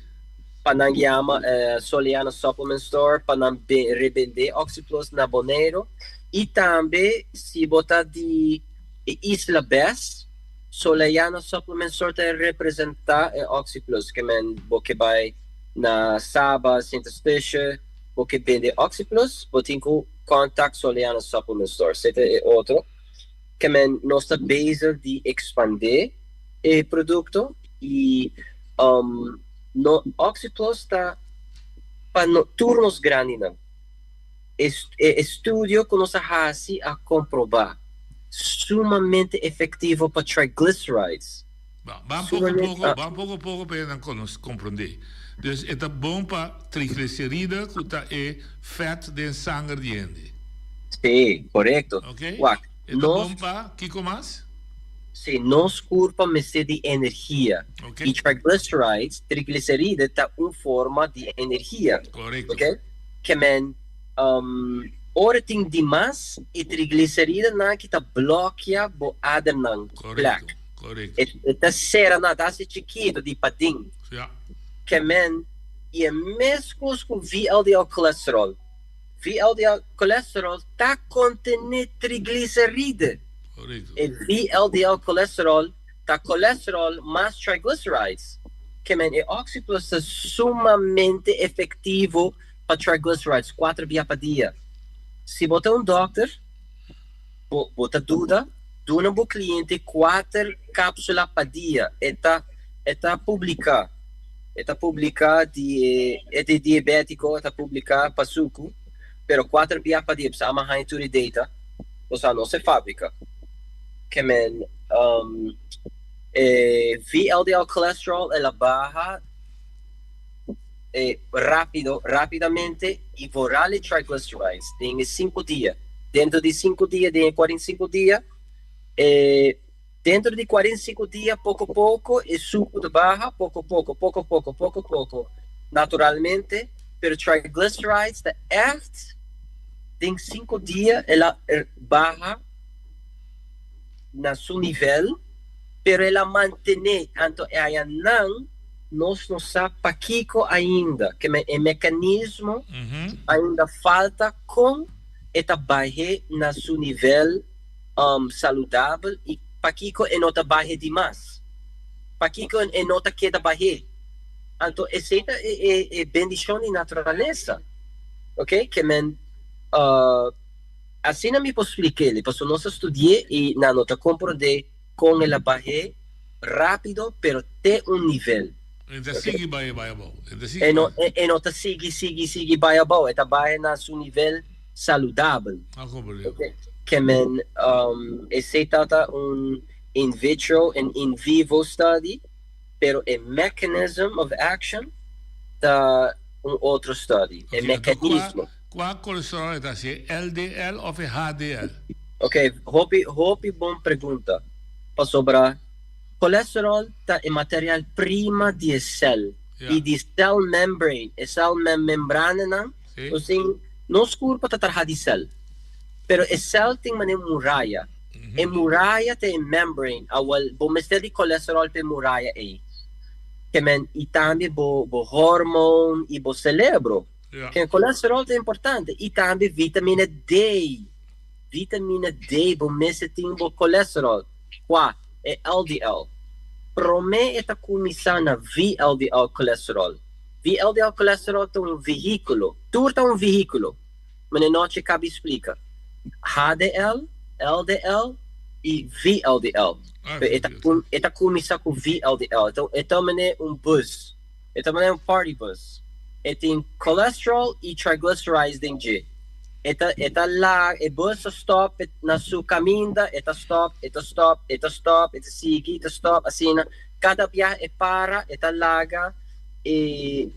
pa nan yama Soliana Supplement Store pa nan rebende Oxyplus na Boneiru. I tambe si bo ta di e isla bes, Soliana Supplement Store ta representa e Oxyplus, ke men bo ke bai na Saba, Sint Eustatius, bo ke bende Oxyplus, bo tin ku contact Soliana Supplement Store. Esei ta e otro. Ke men nos ta bezig di ekspandé e produkto i no Oxyplus ta pa no tur nos grandinan. E estudio ku nos a hasi a komprobá sumamente efektivo pa triglycerides. Ban poko poko, ban poko poko pa nan konos komprondé. Dus e ta bon pa trigliserida ku ta e fèt den sanger di hende. Sí, korekto. Ok. Wak, E ta nos. bon pa kiko mas? Sí, nos kurpa mester di energia. Ok. I triglycerides, trigliseride, ta un forma di energia. Korekto. Ok. Ke men, ora tin dimas e trigliceridenan ki ta blòkia bo adernan, plak. Korekto. Correcto. E ta sera nan, ta hasi chikito di paden. Ja. Ke men, i e meskos ku VLDL cholesterol. VLDL cholesterol ta kontené trigliseride. Correcto. E VLDL cholesterol ta cholesterol mas triglycerides. Ke men, e Oxyplus ta sumamente efektivo pa triglycerides, kuater bia pa dia. Si bo ta un dòkter, Bo bo ta duda? Duna bo kliente kuater kapsula pa dia. E ta e ta publiká. E ta publica di e e di diabetico e ta publica pa sucu pero cuater bia pa dia p'sa ama haña tur e data osea nos e fabrica ke men um e VLDL cholesterol el a baha e rapido rapidamente y vooral e triglycerides den e cinco dia dentro di cinco dia den e 45 dia e Dentro di 45 dia poko poko e suku ta baha, poko poko, poko poko, poko poko, naturalmente, pero triglycerides ta echt den sinku dia el a baha na su nivel, pero el a mantene, anto e haña nan nos no sa pakiko ainda, ke e mekanismo ainda falta kon e ta bahe na su nivel. saludabel i pakiko e no ta bahe di mas? Pakiko e no ta keda bahe? Anto esei ta e bendishon di naturalesa, ok? Ke men asina mi por splik'el, pasobra nos a studi'é i nan no ta komprondé kon el a bahe rápido pero te un nivel. E ta sigui bahe bai abou. E no e no ta sigui sigui sigui bai abou, e ta bahe na su nivel saludabel. A komprendé. Ke men esei tabata un in vitro en in vivo study, pero e mechanism of action ta un otro study, e mekanismo. Kua kolesterol e ta hasi, e LDL òf e HDL? Ok, hopi hopi bon pregunta, pasobra kolesterol ta e material prima di e sèl i di cell membrane, e cell membrananan. Osin, nos kurpa ta traha di sèl, pero e sèl tin manera un muraya. E muraya ta e membrane. Awel, bo mester di kolesteròl pa e muraya ei. Ke men, i tambe bo bo hormon i bo selebro. Ke kolesteròl ta importante. I tambe vitamina D. Vitamina D, bo mester tin bo kolesteròl. Kua? E LDL. Promé e ta kuminsá na VLDL kolesteròl. VLDL cholesterol ta un vehículo. Tur ta un vehículo. Mane nochi cabi splica. HDL, LDL y VLDL. E ta e ta cuminsa cu VLDL. E ta e ta mane un bus. E ta mane un party bus. E tin cholesterol y triglycerides den dje. E ta e ta la e bus ta stop na su caminda e ta stop e ta stop e ta stop e ta sigui e ta stop asina. Cada biaha e para e ta laga e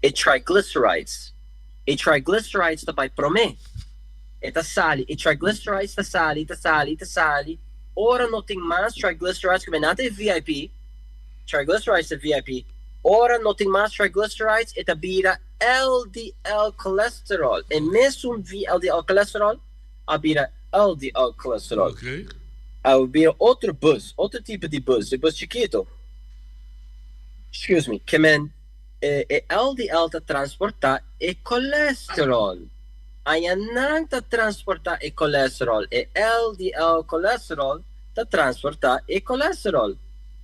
e triglycerides. E triglycerides ta bai promé. E ta sali, e triglycerides ta sali, ta sali, ta sali. Ora no tin mas triglycerides, ku nan ta e VIP, triglycerides ta VIP. Ora no tin mas triglycerides, e ta bira LDL cholesterol. E mesun VLDL cholesterol a bira LDL cholesterol. A bira otro bus, otro tipo di bus, e bus chikito. Excuse me, ke men e e LDL ta transportá e kolesterol. Aña nan ta transportá e kolesterol, e LDL kolesterol ta transportá e kolesterol,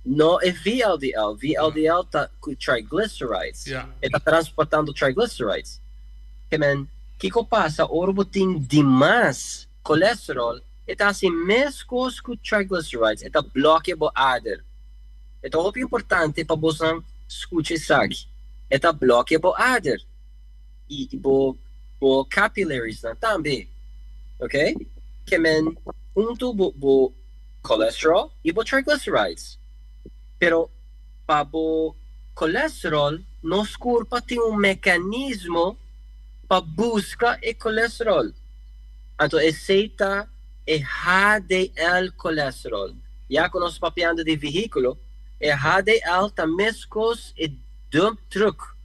no e VLDL. VLDL ta ku triglycerides, e ta transportando triglycerides. Ke men, kiko pasa ora bo tin dimas kolesterol? E ta hasi meskos ku triglycerides, e ta blòkia bo ader. E ta hopi importante pa bosan skucha esaki. E ta blòkia bo ader i bo bo capillaries-nan tambe. Ok? Ke men huntu bo bo cholesterol i bo triglycerides. Pero pa bo cholesterol nos kurpa tin un mekanismo pa buska e cholesterol. Anto esei ta e HDL cholesterol. Ya ku nos papiando di vehíkulo, e HDL ta meskos e dump truck.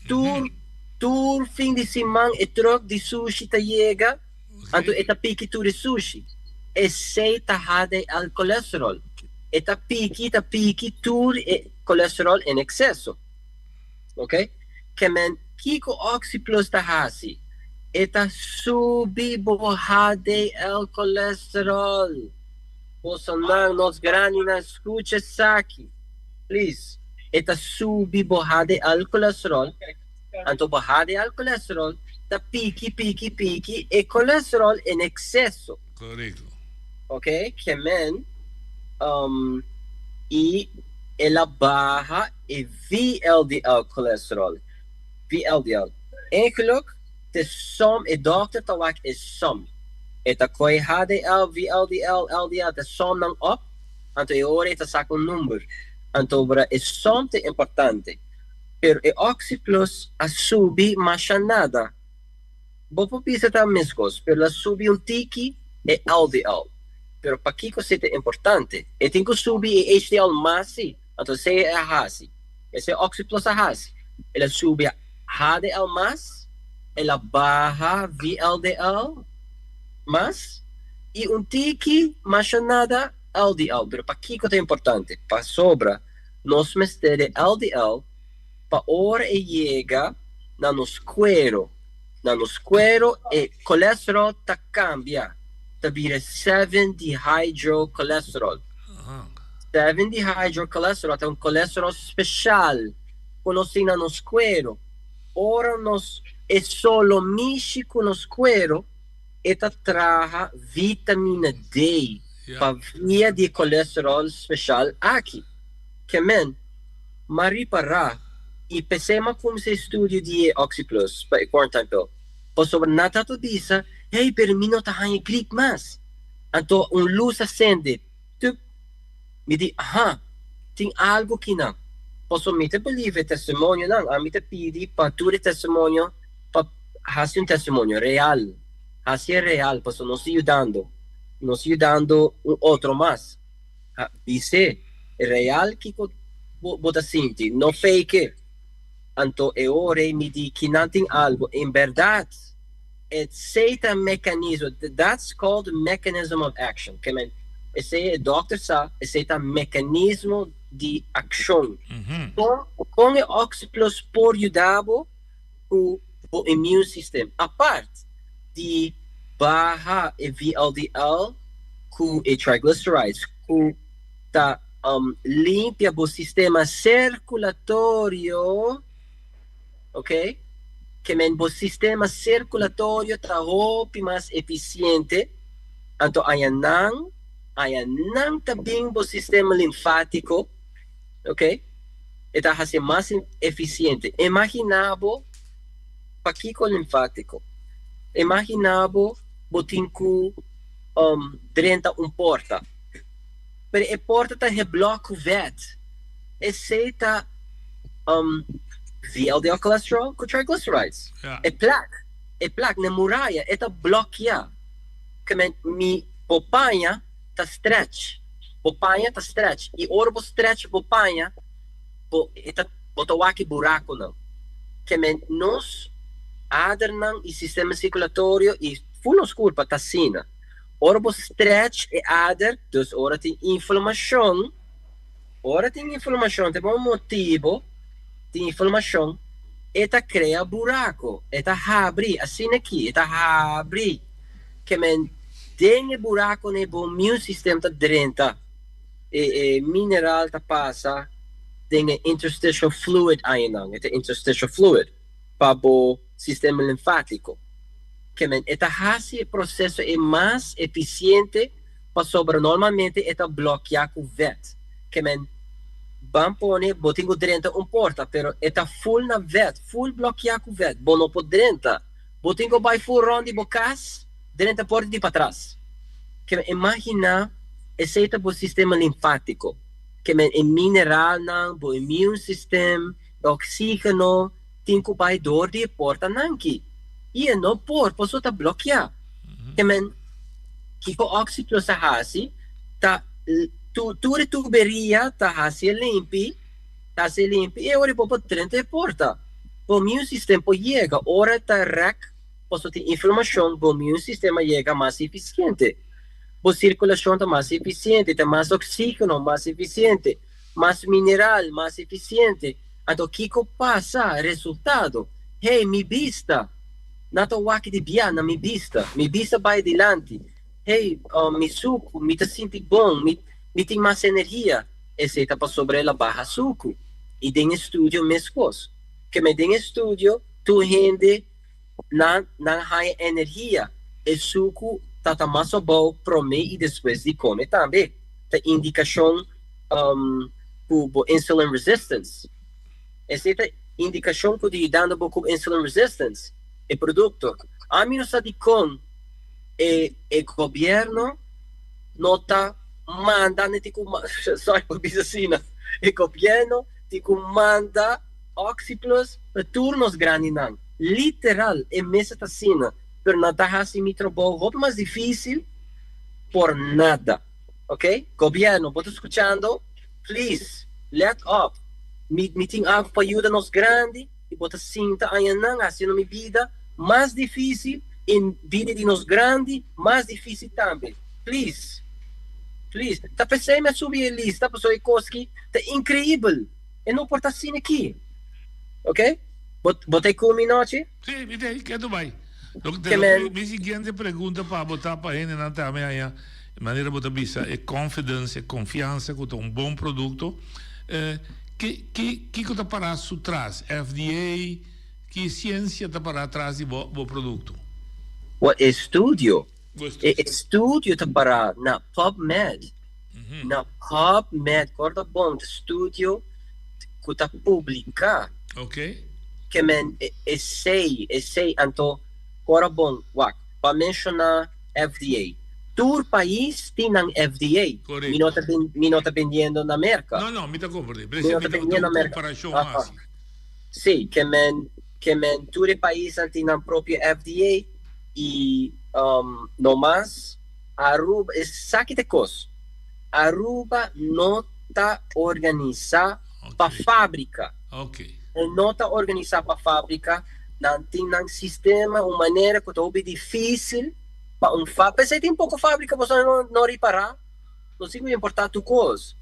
Tur tur fin di siman e truck di sushi ta yega, anto e ta piki tur e sushi. Esei ta HDL cholesterol. E ta piki ta piki tur e cholesterol en ekseso. Ok? Ke men kiko Oxyplus ta hasi? E ta subi bo HDL cholesterol. Bosonan, nos grandinan, skucha esaki, please. E ta subi bo HDL cholesterol, anto bo HDL cholesterol ta piki, piki, piki e cholesterol en ekseso. Korekto. Ok, ke men, um, i. El a baha e VLDL cholesterol. VLDL. Eigenlijk te som e dokter ta wak e som. E ta koe HDL, VLDL, LDL ta som nan op, anto e ora e ta saka un number. Anto bra e som ta importante. Pero e Oxyplus a subi masha nada. Bo por bisa ta meskos, pero el a subi un tiki e LDL. Pero pakiko esei ta importante? E tin ku subi e HDL mas si, anto esei e a hasi. Esei Oxyplus a hasi. El a subi HDL mas, el a baha VLDL mas i un tiki masha nada LDL. Pero pakiko ta importante? Pasobra nos mester e LDL pa ora e yega na nos cuero, na nos cuero e cholesterol ta cambia, ta bira 7-dehydrocholesterol. 7-dehydrocholesterol ta un cholesterol special cu nos tin na nos cuero. Ora nos e solo mishi cu nos cuero, e ta traha vitamina D pa via di e cholesterol special aki. Ke men, m'a ripará i p'esei m'a kuminsá e studio di e Oxyplus pa e quarantine pill, pasobra nan ta ta bisa, Hey, pero mi no ta haña grip mas. Anto un lus a sende, tup. Mi di, Aha, tin algu kinan. Pasobra mi ta believe e testimonionan, ami ta pidi pa tur e testimonio pa hasi un testimonio real, hasi e real, pasobra nos ta yudando, nos ta yudando un otro mas. Bis'é real kiko bo ta sinti, no fake. Anto e ora ei mi di kinan tin algu. En bèrdat esei ta mekanismo, that's called mechanism of action. Ke men, esei e dòkter sa, esei ta mekanismo di akshon. Kon kon e Oxyplus por yuda bo ku bo immune system? Apart di baha e VLDL ku e triglycerides ku ta limpia bo sistema sirkulatorio, ok, ke men bo sistema sirkulatorio ta hopi mas efisiente, anto aña nan aña nan ta bin bo sistema linfátiko, ok, e ta hasi mas efisiente. Imaginá bo. Pakiko linfátiko? Imaginá bo bo tin ku drenta un porta, pero e porta ta heblòk ku vèt. Esei ta VLDL cholesterol ku triglycerides. E plak, e plak na e muraya e ta blòkiá. Ke men mi bo paña ta stretch, bo paña ta stretch i ora bo stretch bo paña bo e ta bo ta wak e buraconan. Ke men nos adernan y sistema circulatorio y ful nos curpa ta asina. Ora bo stretch e ader, dus ora tin inflamacion, ora tin inflamacion te pa un motibo tin inflamacion, e ta crea buraco, e ta habri, asina aki, e ta habri. Ke men den e buraconan e bo immune system ta drenta. E e mineral ta pasa den e interstitial fluid añanan, e ta interstitial fluid pa bo sistema linfátiko. Ke men e ta hasi e proseso e mas efisiente pasobra normalmente e ta blòkiá ku vèt. Ke men ban pone bo tin ku drenta un porta pero e ta ful na vèt, ful blòkiá ku vèt, bo no por drenta. Bo tin ku bai ful rònt di bo kas drenta porta di patras. Ke men imaginá esei ta bo sistema linfátiko. Ke men e mineralnan, bo immune system, e oksígeno tin ku bai dor di e portanan ki. I e no por pasobra ta blokiá. Ke men kiko Oxyplus ta hasi ta tur e tuberia ta hasi e limpi, ta hasi e limpi i e ora bo por drenta e porta. Bo immune system por yega ora ta rèk Pasobra tin inflamashon, bo immune system a yega mas efisiente. Bo sirkulashon ta mas efisiente, ta mas oksígeno mas efisiente, mas mineral mas efisiente. Anto kiko pasa? Resultado, Hey, mi bista! Nan ta wak di bia na mi bista. Mi bista bai dilanti. Hey, mi suku, mi ta sinti bon, mi mi tin mas energia. Esei ta pasobra el a baha suku. I den e studio meskos. Keme den e studio tur hende Nan nan haña energia. E suku ta ta mas abou promé i despues di kome tambe. Ta indikashon. ku bo insulin resistance. Esei ta indikashon ku ta yudando bo ku insulin resistance, e produkto. Ami no sa dikon e e gobièrnu no ta manda ni tin ku sorry pa bisa asina, e gobièrnu tin ku manda Oxyplus pa tur nos grandinan. Literal e mester ta asina, pero nan ta hasi mi trabou hopi mas difísil por nada. Ok, gobièrnu bo ta skuchando? Please, let up. Mi mi tin algu pa yuda nos grandi i bo ta sinta añanan hasiendo mi bida mas difísil i bida di nos grandi mas difísil tambe. Please, please. Ta p'esei mi a subi e lista pasobra e kos ki ta inkreibel. E no por ta asina aki. Ok? Bo bo ta e ku mi nochi? Sí, mi ta ei. Ketu bai. Lo ke men. Mi siguiente pregunta pa bo ta pa hendenan tambe haña manera bo ta bisa e confidence, e confiansa ku ta un bon produkto. Ki ki kiko ta pará su tras? FDA? Ki siensia ta pará tras di bo bo produkto? Well, e estudio. E estudio ta pará na PubMed. Na PubMed, kòrda bon, ta studio ku ta publiká. Ok. Ke men esei, esei, anto kòrda bon, wak, bo a menshoná FDA. Tur pais tin nan FDA. Korekto. Mi no ta mi no ta bendiendo na Merka. No, no, mi ta komprendé. Mi no ta bendiendo na Merka. Komparashon hasi. Sí, ke men, ke men tur e paisnan tin nan propio FDA i no mas. Aruba, esaki ta e kos, Aruba no ta organisá pa fábrika. E no ta organisá pa fábrika, nan tin nan sistema, un manera ku ta hopi difísil pa un fábrika, p'esei tin poko fábrika, boso no ripará, nos tin ku importá tur kos.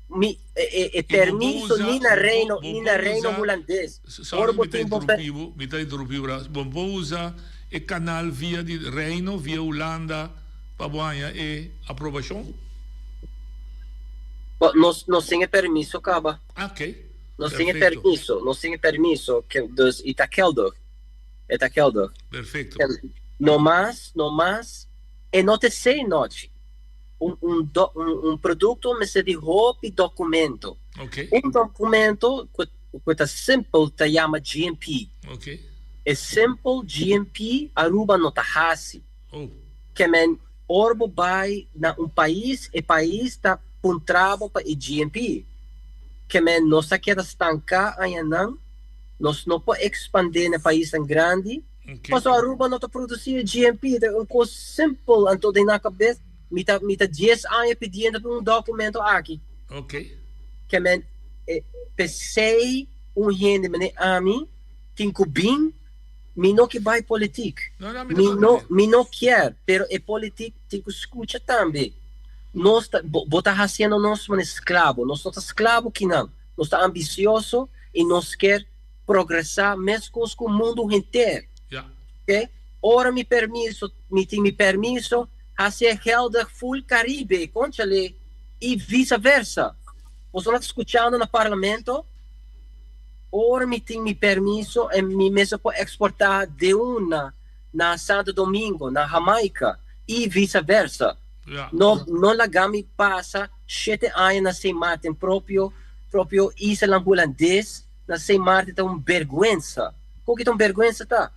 Mi, e permiso ni na Reino, ni na Reino Hulandes. Sorry mi ta interumpi bo, mi ta interumpi bo, bo por usa e canal via di Reino, via Hulanda pa bo haña e aprobacion? Bo, nos, nos tin e permiso caba. Ok, Nos tin e permiso, nos tin e permiso, dus e ta geldig, e ta geldig. Perfecto. No mas, no mas, e no ta esey nochi. Un, un, do, un, un producto mester di hopi documento. Ok. Un documento cu, cu ta simpel ta yama GMP. Ok. E simpel GMP Aruba no ta haci. Oh. Ke men ora bo bay na un pais, e pais ta puntra bo pa e GMP. Ke men nos ta keda stanca añanan, nos no por expande na paisnan grandi. Pasobra Aruba no ta produci e GMP, ta un cos simpel, anto den nan cabes mi ta mi ta dies aña pidiendo pa un documento aki. Ok. Ke men e p'esey un hende mene ami tin cu bin, mi no ke bay politik, No, no, mi mi no mi no kier, pero e politik tin cu scucha tambe. Nos ta bo bo ta haciendo nos mane sclavo, nos no ta sclavo kinan, nos ta ambicioso y nos kier progresá meskos ku mundu henter. Oke? Ora mi permiso, mi tin mi permiso, hasié geldig full Caribe, konchale, i visa versa. Boso no ta skuchando na parlamento? Ora mi tin mi permiso en mi mester por eksportá de una na Santo Domingo, na Jamaica, i visa versa. No, no laga mi pasa shete aña na Sint Maarten propio, propio islanan hulandes, Na Sint Maarten ta un berguensa. Kon ki ta un berguensa ta?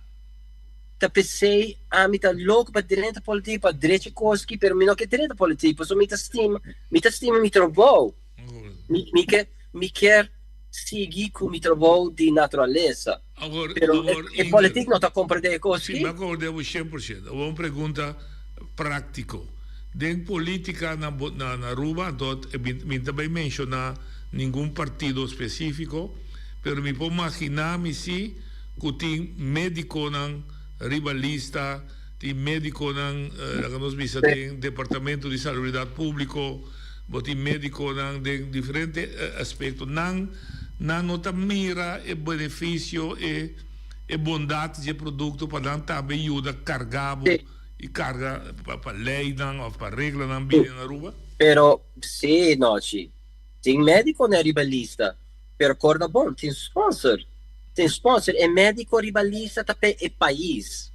Ta p'esei ami ta loko pa drenta politik, pa drecha kos aki, pero mi no ke drenta politik pasobra mi ta stima, mi ta stima mi trabou. Mi, mi ke, mi kier sigui ku mi trabou di naturalesa. Awor, Pero awor, e politik no ta komprende e kos Si, aki. mi a komprende bo 100%. Awor un pregunta práktiko. Den politika na na Aruba, anto mi mi ta bai menshoná ningun partido spesífiko, pero mi por maginá mi sí ku tin médikonan riba lista, tin médikonan laga nos bisa den departamento di salubridat públiko, bo tin médikonan den diferente aspekto. Nan nan no ta mira e benefisio, e e bondat dje produkto pa nan tambe yuda karga bo. I karga pa leinan of pa reglanan bini na Aruba? Pero si nochi tin mediconan riba lista, pero corda bon tin sponsor, tin sponsor, e medico riba lista ta p'e e pais.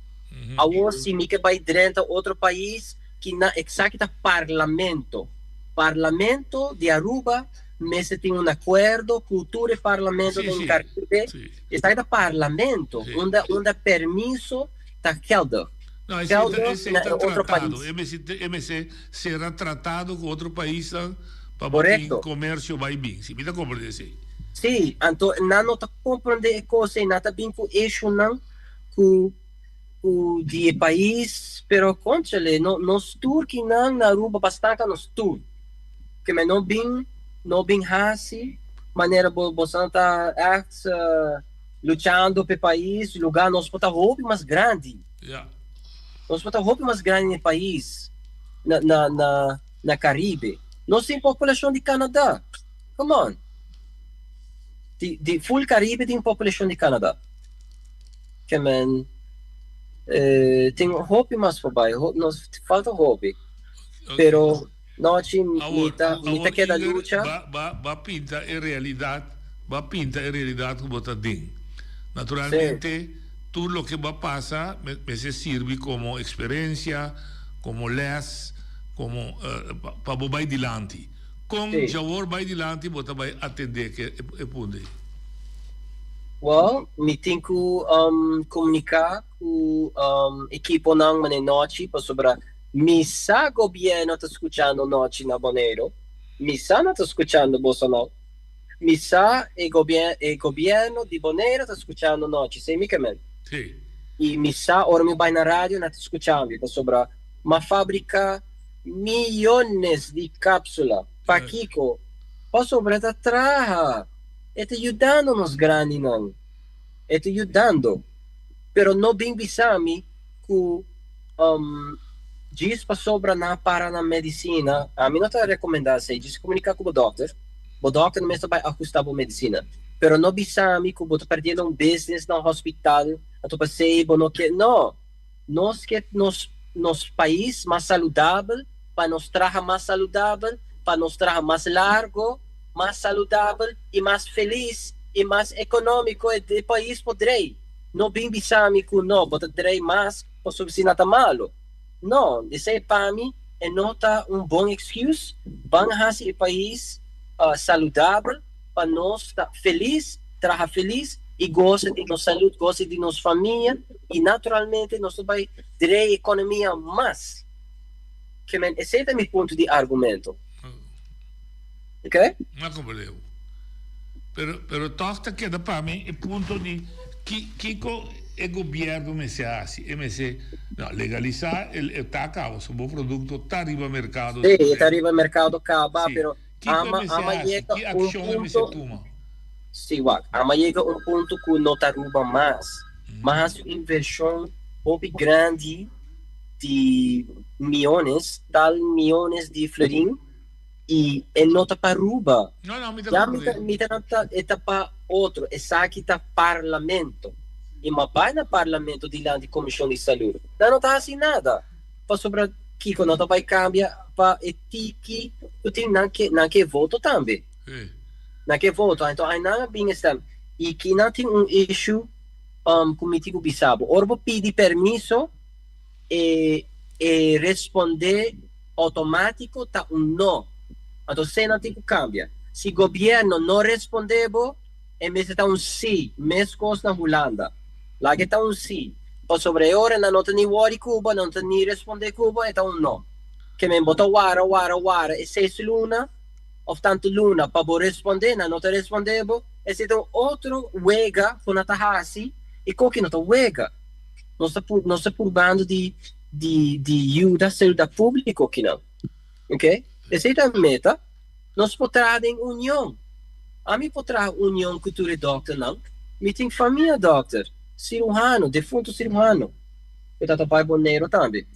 Awor si mi ke bai drenta otro pais ki nan esaki ta parlamento, parlamento di Aruba. mester tin un akuerdo ku tur e parlamento den Karibe. Esaki ta parlamento unda unda permiso ta geldig. No, esei ta, esei ta tratado. E mester, e mester sera tratado ku otro paisnan pa bo tin komersio bai bin. Si, mi ta komprende esei. Si, anto nan no ta komprende e kos ei, nan ta bin ku issuenan ku ku di e pais, pero conchale, no, nos tur kinan na Aruba bastanka nos tur. Ke men no bin, no bin hasi manera bo boso ta echt luchando p'e pais, lugar nos por ta hopi mas grandi. Ja. Nos por ta hopi mas grandi na e pais, na, na, na, na Caribe. Nos tin populacion di Canada. Come on. Di, di full Caribe tin populacion di Canada. Ke men tin hopi mas pa bai, nos falta hopi. Pero nochi mi ta mi ta keda lucha. Ba ba ba pinta e realidad, ba pinta e realidad ku bo ta den. Naturalmente tur loke bo a pasa mester sirbi komo eksperensia, komo les, komo pa bo bai dilanti. Kon djawor bai dilanti bo ta bai atendé ke e punto ei? Well, mi tin ku komuniká ku ekiponan manera nochi pasobra mi sa gobièrnu ta skuchando nochi na Boneiru. Mi sa nan ta skuchando bosonan. Mi sa e e gobièrnu di Boneiru ta skuchando nochi, esei mi ke men. Sí. I mi sa ora mi bai na radio nan ta skucha mi pasobra m'a fabriká miyones di kápsula. Pakiko? Pasobra ta traha. E ta yudando nos grandinan. E ta yudando. Pero no bin bisa mi ku djis pasobra nan a para nan medisina, ami no ta rekomendá esei, djis komuniká ku bo dòkter, bo dòkter mes ta bai ahustá bo medisina. Pero no bisa mi ku bo ta perdiendo un business na hospital, anto pasei bo no ke, no! Nos ke nos nos pais mas saludabel, pa nos traha mas saludabel, pa nos traha mas largo, mas saludabel y mas feliz y mas economico e pais por drei. No bin bisa mi cu no, bo ta drei mas pasobra si na ta malo. No, esey pa mi e no ta un bon excuse. Ban haci e pais saludabel pa nos ta feliz, traha feliz y goza di nos salud, goza di nos famia y naturalmente nos ta bay drei economia mas. Ke men esey ta mi punto di argumento. Ok? No a comprende bo. Pero, pero toch ta keda pa mi e punto di ki, kiko e gobierno mester haci. E mester, no, legalisa e, e ta caba, so bo producto ta riba mercado. Sí, e ta riba mercado caba, Sí. pero Kiko e ama, mester ama haci? yega Ki un accion e mester punto, tuma? sí, wak, ama yega un punto cu no ta Aruba mas. M'a haci un inversion hopi grandi di miyones, tal miyones di florin, y e no ta pa Aruba. No, no, mi ta Ya mi ta, comprende. mi ta, ta, e ta pa otro. Esaki ta parlamento. Y m'a bay na parlamento dilanti Comision di Salud. Nan no ta haci nada. Pasobra kico no ta bay cambia pa e tiki cu tin nan ke, nan ke voto tambe. Sí. Nan ke voto. Anto ay nan a bin stem. Y ki nan tin un issue um, cu mi tin cu bisa bo. Ora bo pidi permiso, e, e responde Automatico ta un no. Anto eseinan tin cu cambia. Si gobierno no responde bo, e mester ta un si, mescos na Hulanda. Laga e ta un si. Pasobra e ora nan no ta ni worry cu bo, nan no ta ni responde cu bo, e ta un no. Ke men bo ta wara, wara, wara e seis luna of tanto luna pa bo responde, nan no ta responde bo, esei ta un otro wega cu nan ta haci y coki no ta wega. Nos ta nos ta purbando di di di yuda saluda publico kinan. Ok? Esey ta meta. Nos por traha den union. Ami por traha union cu tur e dokternan. Mi tin famia dokter, ciruhano, defunto ciruhano. Cu ta ta bay Boneiru tambe.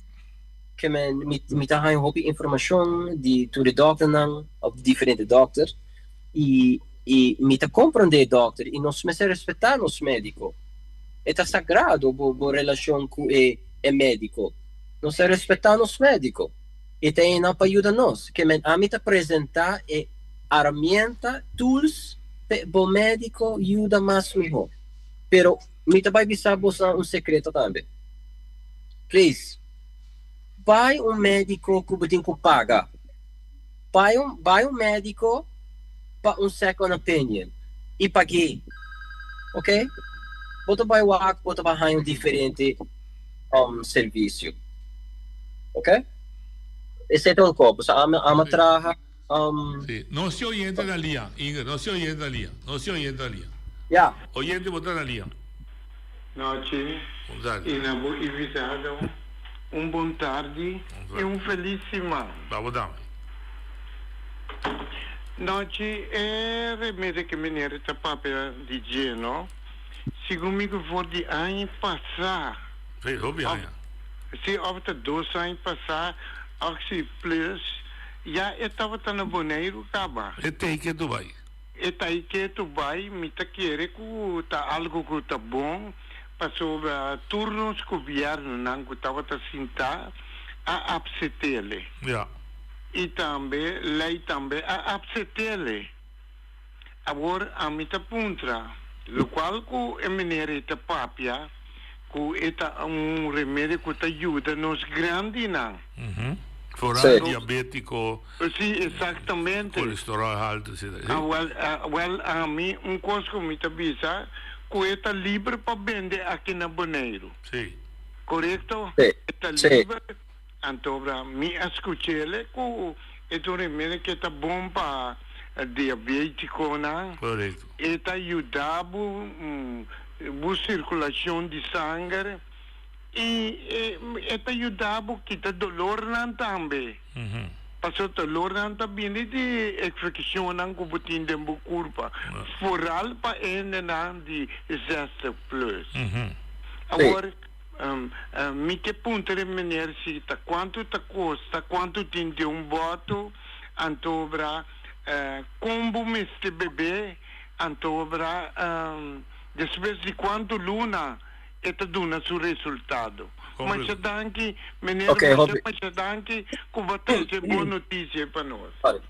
Ke men mi mi ta haña hopi informacion di tur e dokternan of diferente dokter y y mi ta comprende e dokter y nos mester respeta nos medico. E ta sagrado bo bo relacion cu e e médiko. Nos ta respetá nos médiko i ta einan pa yuda nos. Ke men ami ta presentá e aramienta, tools, p'e bo médiko yuda mas mihó. Pero mi ta bai bisa bosan un sekreto tambe. Please, bai un médiko ku bo tin ku paga. Bai un bai un médiko. pa un second opinion i pag'é. Ok? Bo ta bai wak, bo ta bai haña un diferente um servisio. Ok? Esei ta un kos. Pasobra ami ami a traha um. Sí. No si oyente na lia, Ingrid, no si oyente na lia. No si oyente na lia. Ya. Oyente bo ta na lia. Nochi i na bo invitado un bon tardi i un felis siman. Pa bo tambe. Nochi e remedi ku meneer ta papia di dje no, segun mi ku for di aña pasá. Sí, hopi aña. Sí, òf ta dos aña pasá, Oxi Plus, ya e tabata na Boneiru kaba. E teken tu bai. E ta i ketu bai, mi ta kere ku ta algu ku ta bon, pasobra tur nos gobièrnunan ku tabata sintá a apset'ele. Ja. I tambe lei tambe a apset'ele. Awor ami ta puntra, lokual ku e meneer ei ta papia ku e ta un remedi ku ta yuda nos grandinan. Foral diabetico. Si, exactamente. Colesterol halto, etcetera. Ah, wel, wel, ami un cos cu mi ta bisa, cu e ta liber pa bende aki na Boneiru. Si. Corecto? Si. E ta liber, antobra mi a scuchele cu e ta un remedi cu e ta bon pa diabeticonan. Corecto. E ta yuda bo, bo circulacion di sanger. I e ta yuda bo kita dolornan tambe. Pasobra dolornan ta bini di infeccionnan cu bo tin den bo curpa, vooral pa hendenan di zestig plus. Awor, mi ke puntra e meneer si ta cuanto ta costa, cuanto tin den un boto, antobra con bo mester bebe, antobra despues di cuanto luna e ta duna su resultado. Masha danki meneer, Ok, masha hopi. masha danki ku bo trese bon notisia pa nos. Sorry.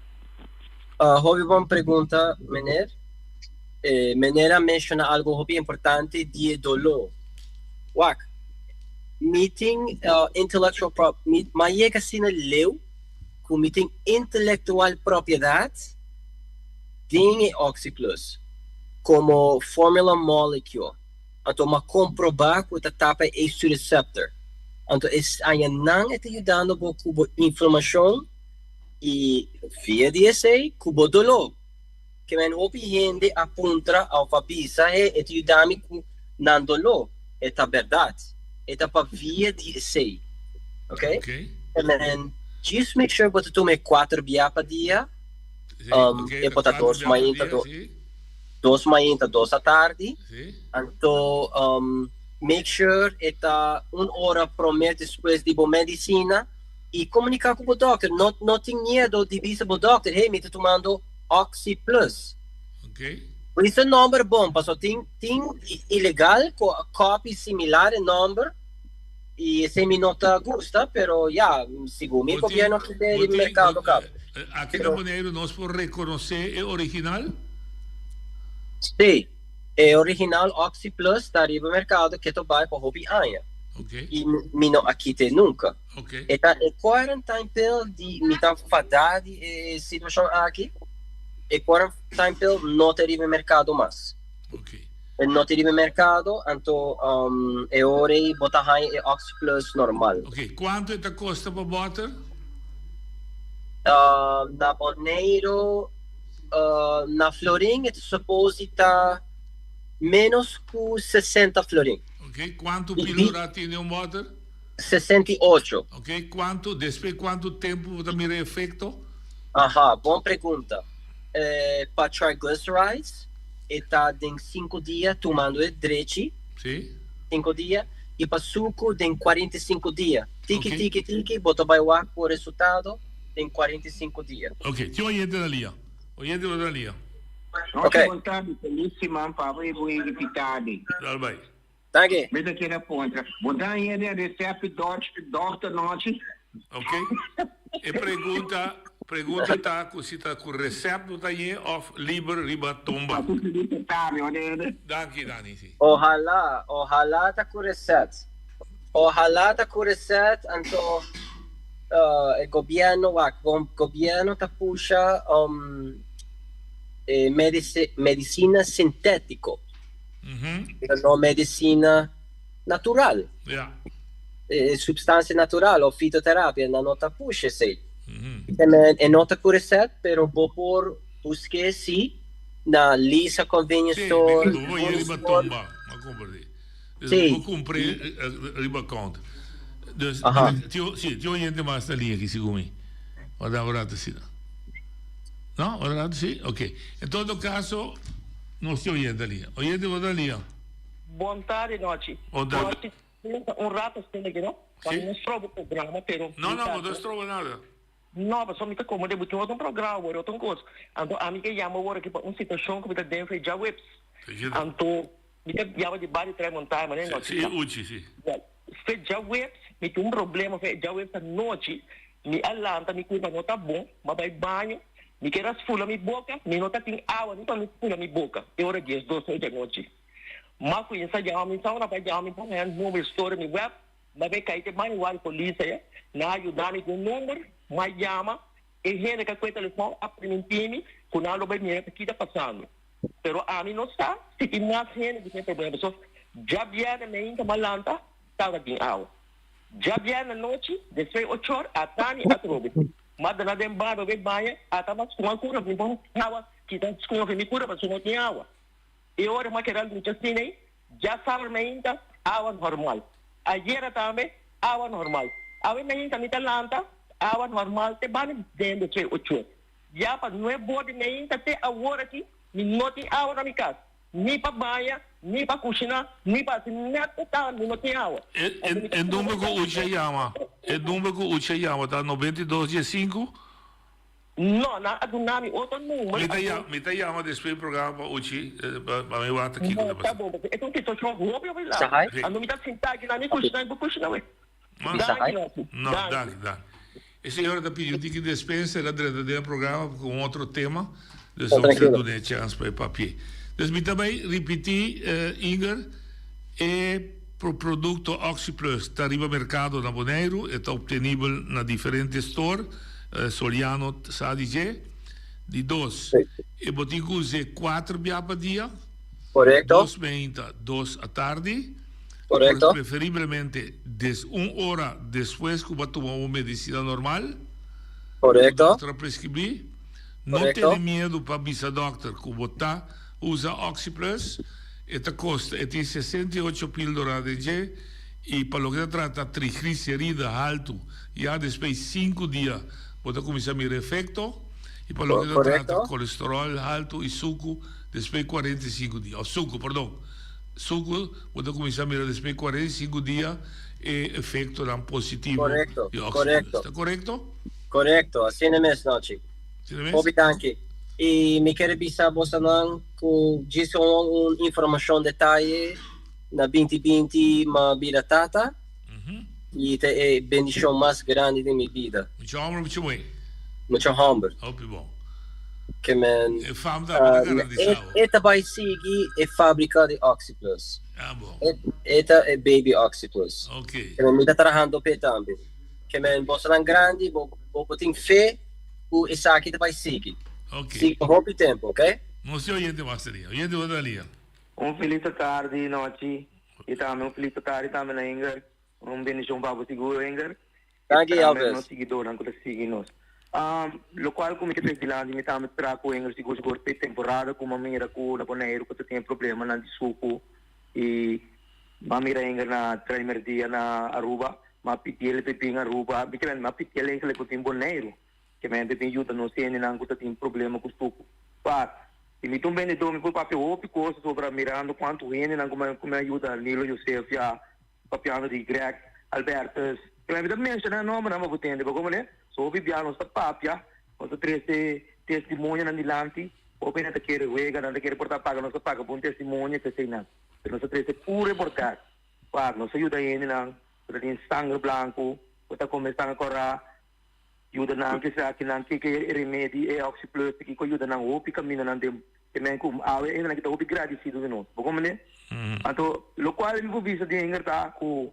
Hopi bon pregunta meneer. E meneer a menciona algo hopi importante di e doló. Wak, mi tin intellectual prop, mi a yega asina leu ku mi tin intelectual propiedad den e Oxyplus komo formula molecule. Anto m'a komprobá ku e ta tapa e ACE2 receptor. Anto e aña nan e ta yudando bo ku bo inflamashon i via di esei ku bo doló. Ke men hopi hende a puntra òf a bisa he e ta yuda mi ku nan doló. E ta bèrdat. E ta pa via di esei. Ok? Ke men just make sure bo ta tuma e kuater bia pa dia. E por ta dos mainta dos mainta dos atardi anto make sure e ta un ora prome despues di bo medicina y comunica cu bo dokter no no tin miedo di bisa bo dokter hey mi ta tumando oxy plus bisa nomber bon paso tin tin ilegal cu a copy similar e nomber y esey mi no ta gusta pero ya segun mi gobierno aki den mercado caba. Aki na Boneiru nos por reconoce e original? Sí, e original Oxi Plus ta riba mercado keto bai pa hopi aña. Y mi no a kite nunca. E ta e quarantine pill di mi ta fada di e situacion aki, e quarantine pill no ta riba mercado mas. E no ta riba mercado, anto e ora ei bo ta haña e Oxi Plus normal. Ok, cuanto e ta costa pa boter? Na Boneiru, na florin e ta suppose di ta menos ku sesenta florin. Ok, kuantu píldora tin den un bòter? 68. Ok, kuantu, despues kuantu tempu bo ta mira e efekto? Aha, bon pregunta. Pa triglycerides e ta den sinku dia tumando e drechi. Si. Sinku dia. I pa suku den 45 dia. Tiki tiki tiki bo ta bai wak bo resultado den 45 dia. Ok, tin oyente na lia. Oyente bo ta na lia. Ok. Bon tardi, feliz siman pa bo y bo invitadi. Dal bai. Danki. Mi ta kere puntra, bo ta haña den recept dokter nochi? Ok. E pregunta, pregunta ta cu si ta cu recept bo ta hañ'e of liber riba tumba. Danki Dani, si. Ohala, ohala ta cu recept. Ohala ta cu recept anto e gobierno wak, gobierno ta pusha. e medicina sintetico. Pero no medicina natural. E substancia natural of fitoterapia nan no ta push esey. E no ta cu recet pero bo por busque si na Lisa Convenience Store. Sí, bo por riba tumba, a comprende. Dus Sí. bo cumpre riba counter. Dus, tio, sí, tio oyente mas na linea aki segun mi. Wada un rato asina. No? Un rato sí? Ok. En todo caso, nos tin oyente na linea. Oyente bo na linea. Bon tarde, Nochi. Bon tarde. Nochi, un rato asina aki, no? Pa mi no stroba e programa, pero No, no, bo no stroba nada. No, pasobra mi ta komo den bo tin otro programa awor, otro kos. Anto ami ke yama awor aki pa un situashon ku mi ta den fe djaweps. Anto mi ta yama di bario Tres Montaña, manera nochi Si, Uchi, si. Wèl, fe djaweps mi tin un problema, fe djaweps anochi mi a lanta, mi kurpa no ta bon, mi a bai baño, mi kier a sfula mi boka, mi no ta tin awa ni pa mi sfula mi boka, e ora diesdos ocho anochi. Mi a kuminsá yama mi sa ora bai yama mi pa haña number story mi wèp, Mi a bay cay te bani wak polis aya, nan a yuda mi cu un number, mi a yama, e hende cu a coge telefon a priminti mi cu nan lo bay mira ta kita pasando. Pero ami no sa si tin mas hende cu tin e problema pasobra djabierne meinta mi a lanta tabata tin awa. Djabierne anochi despues ochor ata mi atrobe. Mi a dana den baño bay baña ata mi a scuma cura mi pon awa kita scuma mi cura pasobra no tin awa. E ora mi a keda lucha asina ey Djasabra mainta, awa normal. Ayera tambe, awa normal. Awe mainta mi ta lanta, awa normal te banda den de twee ocho. Ya pa nuebor di mainta te awor aki mi no tin awa na mi kas. Ni pa baña, ni pa kushina, ni pa hasi nèt e ta mi no tin awa. E number ku Uchi a yama, e number ku Uchi a yama ta 92 diesinku? No, nan a duna mi otro number. Mi ta yama, mi ta yama despues programa pa Uchi, pa mi wak ta kiko ta No, ta pasa. bon, pasobra e ta un situashon hopi hopi largu. Anto mi ta sinta aki na mi kushina i bo kushina wei. Danki, Nòchi. No, danki, danki. E señora ta pidi un tiki despensa, el a drenta den e programa ku un otro tema, dus nos mester duna e chèns pa e papia. Dus mi ta bai ripití, Inger, e produkto OxyPlus ta riba merkado na Boneiru, e ta optenibel na diferente store. Soliano sa di dje. Di dos, e bo tin ku us'é kuater bia pa dia. Korekto. Dos meinta, dos atardi. Korekto. Preferiblemente des un ora despues ku bo a tuma bo medisina normal. Korekto. Ku dòkter a preskribí. No Korekto. tene miedu pa bisa dòkter ku bo ta usa Oxyplus. E ta kosta, e tin 68 píldora den dje i pa loke ta trata trigliserida haltu ya despues sinku dia bo ta kuminsá mira efekto i pa loke ta trata kolesteròl haltu i suku despues 45 dia òf suku perdon suku bo ta kuminsá mira despues 45 dia e efektonan positivo di oxyplus. Ta korekto? Korekto, asina mes Nochi. Hopi danki. I mi kere bisa bosonan ku djis un informashon detaye na binti binti m'a bira tata i ta e bendishon mas grandi den mi bida. Mucha homber mucha muhé? Mucha homber. Hopi bon. Ke men E fam ta bo ta garantisa bo. E ta bai sigui e fabrika di Oxyplus. Ah bon. E ta e baby Oxyplus. Ok. Ke men mi ta trahando p'e tambe. Ke men bosonan grandi bo bo tin fe ku esaki ta bai sigui. Ok. Sigui pa hopi tempu, ok? Nos tin oyente mas ta lia. Oyente bo ta lia. Un felis atardi nochi y tambe un felis atardi tambe na Inger. Un bendicion pa bo sigur Inger. Danki Y tambe Elvis. nos siguidornan cu ta sigui nos. Locual cu mi ta trece dilanti mi tambe tra cu Inger sigur sigur p'e temporada cu m'a mira cu na Boneiru cu ta tin e problemanan di sucu y m'a mira Inger na Traimerdia na Aruba m'a pidiel p'e bin Aruba mi ta m'a pidiel eigenlijk cu tin Boneiru. Ke mente bin yuda nos hendenan ku ta tin problema ku suku. Wak, si mi ta un bendedó mi por papia hopi kos sobra mirando kuantu hendenan ku mi ku mi a yuda, Nilo Josef ya, papiando di Greg Albertus. Ke mi ta menshoná nòmbernan pa bo tende, bo komprendé? So hopi bia nos ta papia, nos ta trese testimonionan dilanti, hopi hende ta kere wega, nan ta kere por ta paga, nos ta paga pa un testimonio, eseinan. Pero nos ta trese puru e bòrdat. Wak, nos ta yuda hendenan ku ta tin sanger blanku, ku ta kome sanger kòrá. Yuda nan ke sa kinan ke ke e remedi e oxyplus te kiko yuda nan hopi kaminda nan den te men ku awe hende nan kita hopi gradisido di nos bo komprende anto lokual mi por bisa di Inger ta ku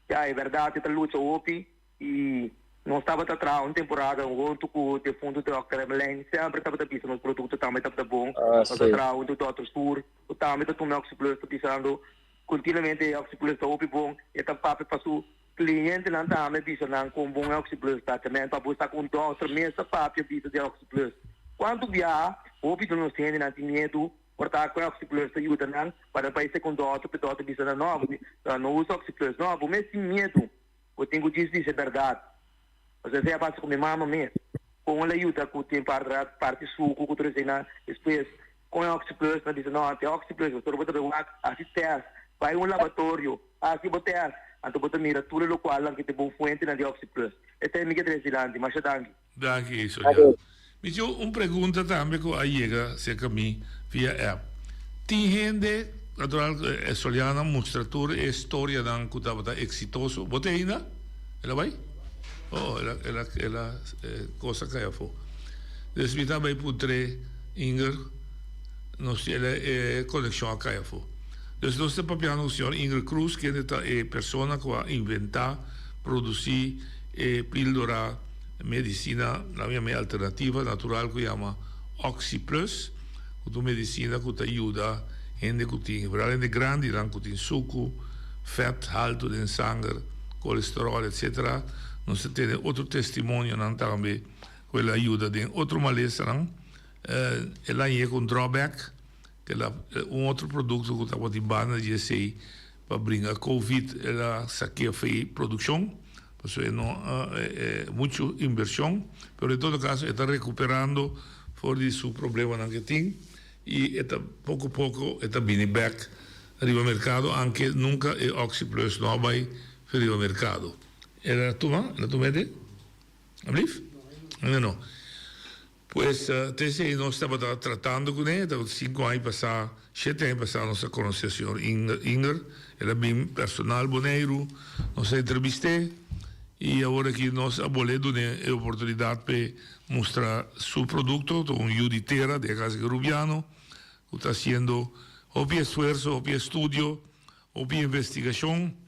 ya e bèrdat e ta lucha hopi i. Nos tabata traha un temporada huntu ku defuntu Dòkter Emelijn, semper tabata bisa nos produkto tambe tabata bon. Ah, Nos a sí. traha huntu Dòkter Stuur, ku tambe ta tuma Oxyplus, ta bisando kontinuamente e Oxyplus ta hopi bon. E ta papia pa su clientenan tambe bisa nan kon bon e Oxyplus ta. Te pa bo sa ku un dòkter mes ta papia bisa di Oxyplus. Kuantu biaha hopi di nos hendenan tin miedu por ta ku e Oxyplus ta yuda nan, pa nan bai seka un dòkter, pa e dòkter bisa nan, no, no usa Oxyplus. No, bo mes tin miedu. Bo tin ku djis bisa bèrdat. Pasobra esei a pasa ku mi mama mes. Kon el a yuda ku tin parti suku ku tur eseinan. Despues kon e Oxyplus nan bisa no te Oxyplus pasobra bo ta bai wak hasi tèst. Bai un labatorio hasi bo tèst anto bo ta mira tur e lokualnan ku ta e bon fuentenan di Oxyplus. Esei mi ke trese dilanti. Masha danki. Danki, Soriano. Mi tin un pregunta tambe ku a yega serka mi via app. Tin hende, natural e Soliano a mustra tur e storianan ku tabata eksitoso. Bo ta ainda? El a bai? Oh, el a, el a, el a, e kos a kai afó. Dus mi ta bai puntr'é, Inger, nos el a, e konekshon a kai afó. Dus nos ta papiando ku señor Inger Cruz, kende ta e persona ku a inventá, produsí e píldora medicina, nan yama e alternativa natural cu yama Oxyplus, cu ta un medicina cu ta yuda hende cu tin, vooral hende grandinan cu tin sucu, vet halto den sanger, colesterol etc. Nos ta tene otro testimonionan tambe cu el a yuda den otro malesanan. El a yega un drawback. El a un otro producto cu tabatin banda di esey pa bringa covid el a saquea fey produccion pasobra e no mucho inversion pero en todo caso e ta recuperando for di su problemanan que tin y e ta poco poco e ta bini bek riba mercado aunke nunca e oxyplus no a bay riba mercado. El a tuma? El a tuma e? Ablief? No no. Pues te esei nos tabata tratando kuné, tabata sinku aña pasá, shete aña pasá nos a konosé señor Inger, el a bin personal Boneiru, nos a entrevist'é i awor aki nos a bolé dun'é e oportunidat p'e mustra su produkto, ta un yu di tera di e kas Rubiano ku ta hasiendo hopi esfuerso, hopi estudio, hopi investigashon.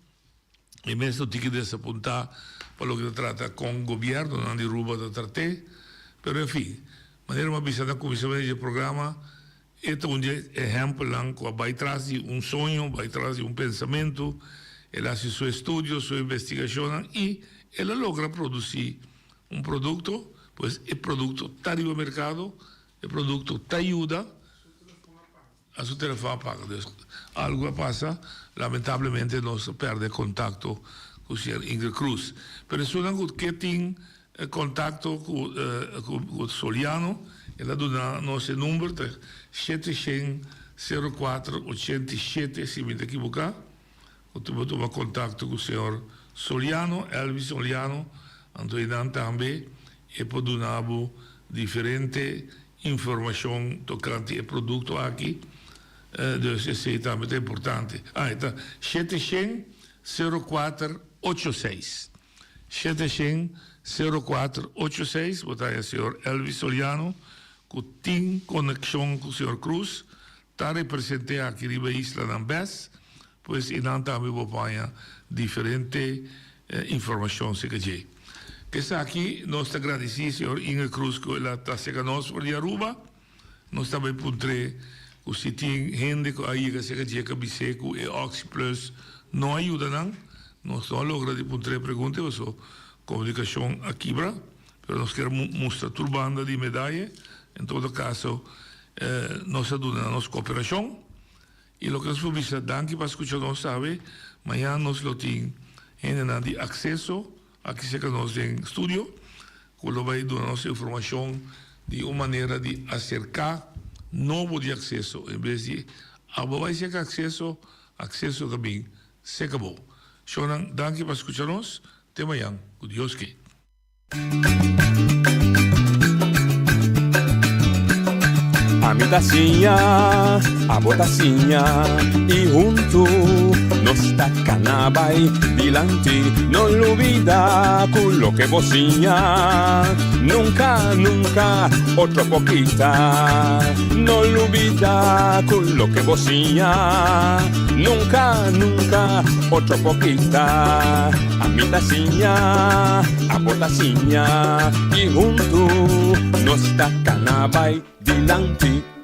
E mes no tin ki desapuntá pa loke ta trata kon gobièrnunan di Aruba ta trat'é. Pero en fin, manera mi a bisa na kuminsamentu di e programa, e ta un di e ehèmpelnan ku a bai tras di un soño, bai tras di un pensamentu, el a hasi su estudio, su investigashonnan i el a logra produsí un produkto. Pues e produkto ta riba merkado, e produkto ta yuda. A su telefon a paga. Dus algo a pasa, lamentablemente nos a perde contacto cu señor Ingrid Cruz. Pero esunnan cu ke tin contacto cu cu Soliano, el a duna nos e number, ta shete shen sero kuater ochenta i shete si mi ta ekiboca. Cu ta por tuma contacto cu señor Soliano, Elvis Soliano, anto einan tambe e por duna bo diferente informacion tocante e producto aki, dus esey tambe ta importante. Ah, e ta shete shen sero kuater ocho seis. Shete shen sero kuater ocho seis, bo ta haña señor Elvis Soliano cu tin conexion cu señor Cruz, Ta represent'é aki riba e islanan bes, pues i nan tambe bo por haña diferente informashon serka dje. Ku esaki nos ta gradisí señor Inger Cruz ku el a ta serka nos for di Aruba. Nos ta bai puntr'é ku si tin hende ku a yega serka dje ku a bis'é ku e Oxyplus no a yuda nan. Nos no a logra di puntr'é e pregunta pasobra komunikashon a kibra. Pero nos kier mustra tur banda di medaye. En todo caso, nos a duna nos cooperacion. Y loke nos por bisa, danki pa scucha nos sabe, mañan nos lo tin hendenan di acceso aki cerca nos den studio, cu lo bay duna nos informacion di un manera di acerca nobo di acceso. En bes di abo bay cerca acceso, acceso ta bin cerca bo. Shownan, danki pa scucha nos. Te mañan, cu Dios ke. Ami ta siña, abo ta siña, i huntu. Nos ta kana bai dilanti. No lubida ku loke bo siña nunka, nunka otro por kita. No lubida ku loke bo siña nunka, nunka otro por kita. Ami ta siña, abo ta siña i huntu nos ta kana bai dilanti.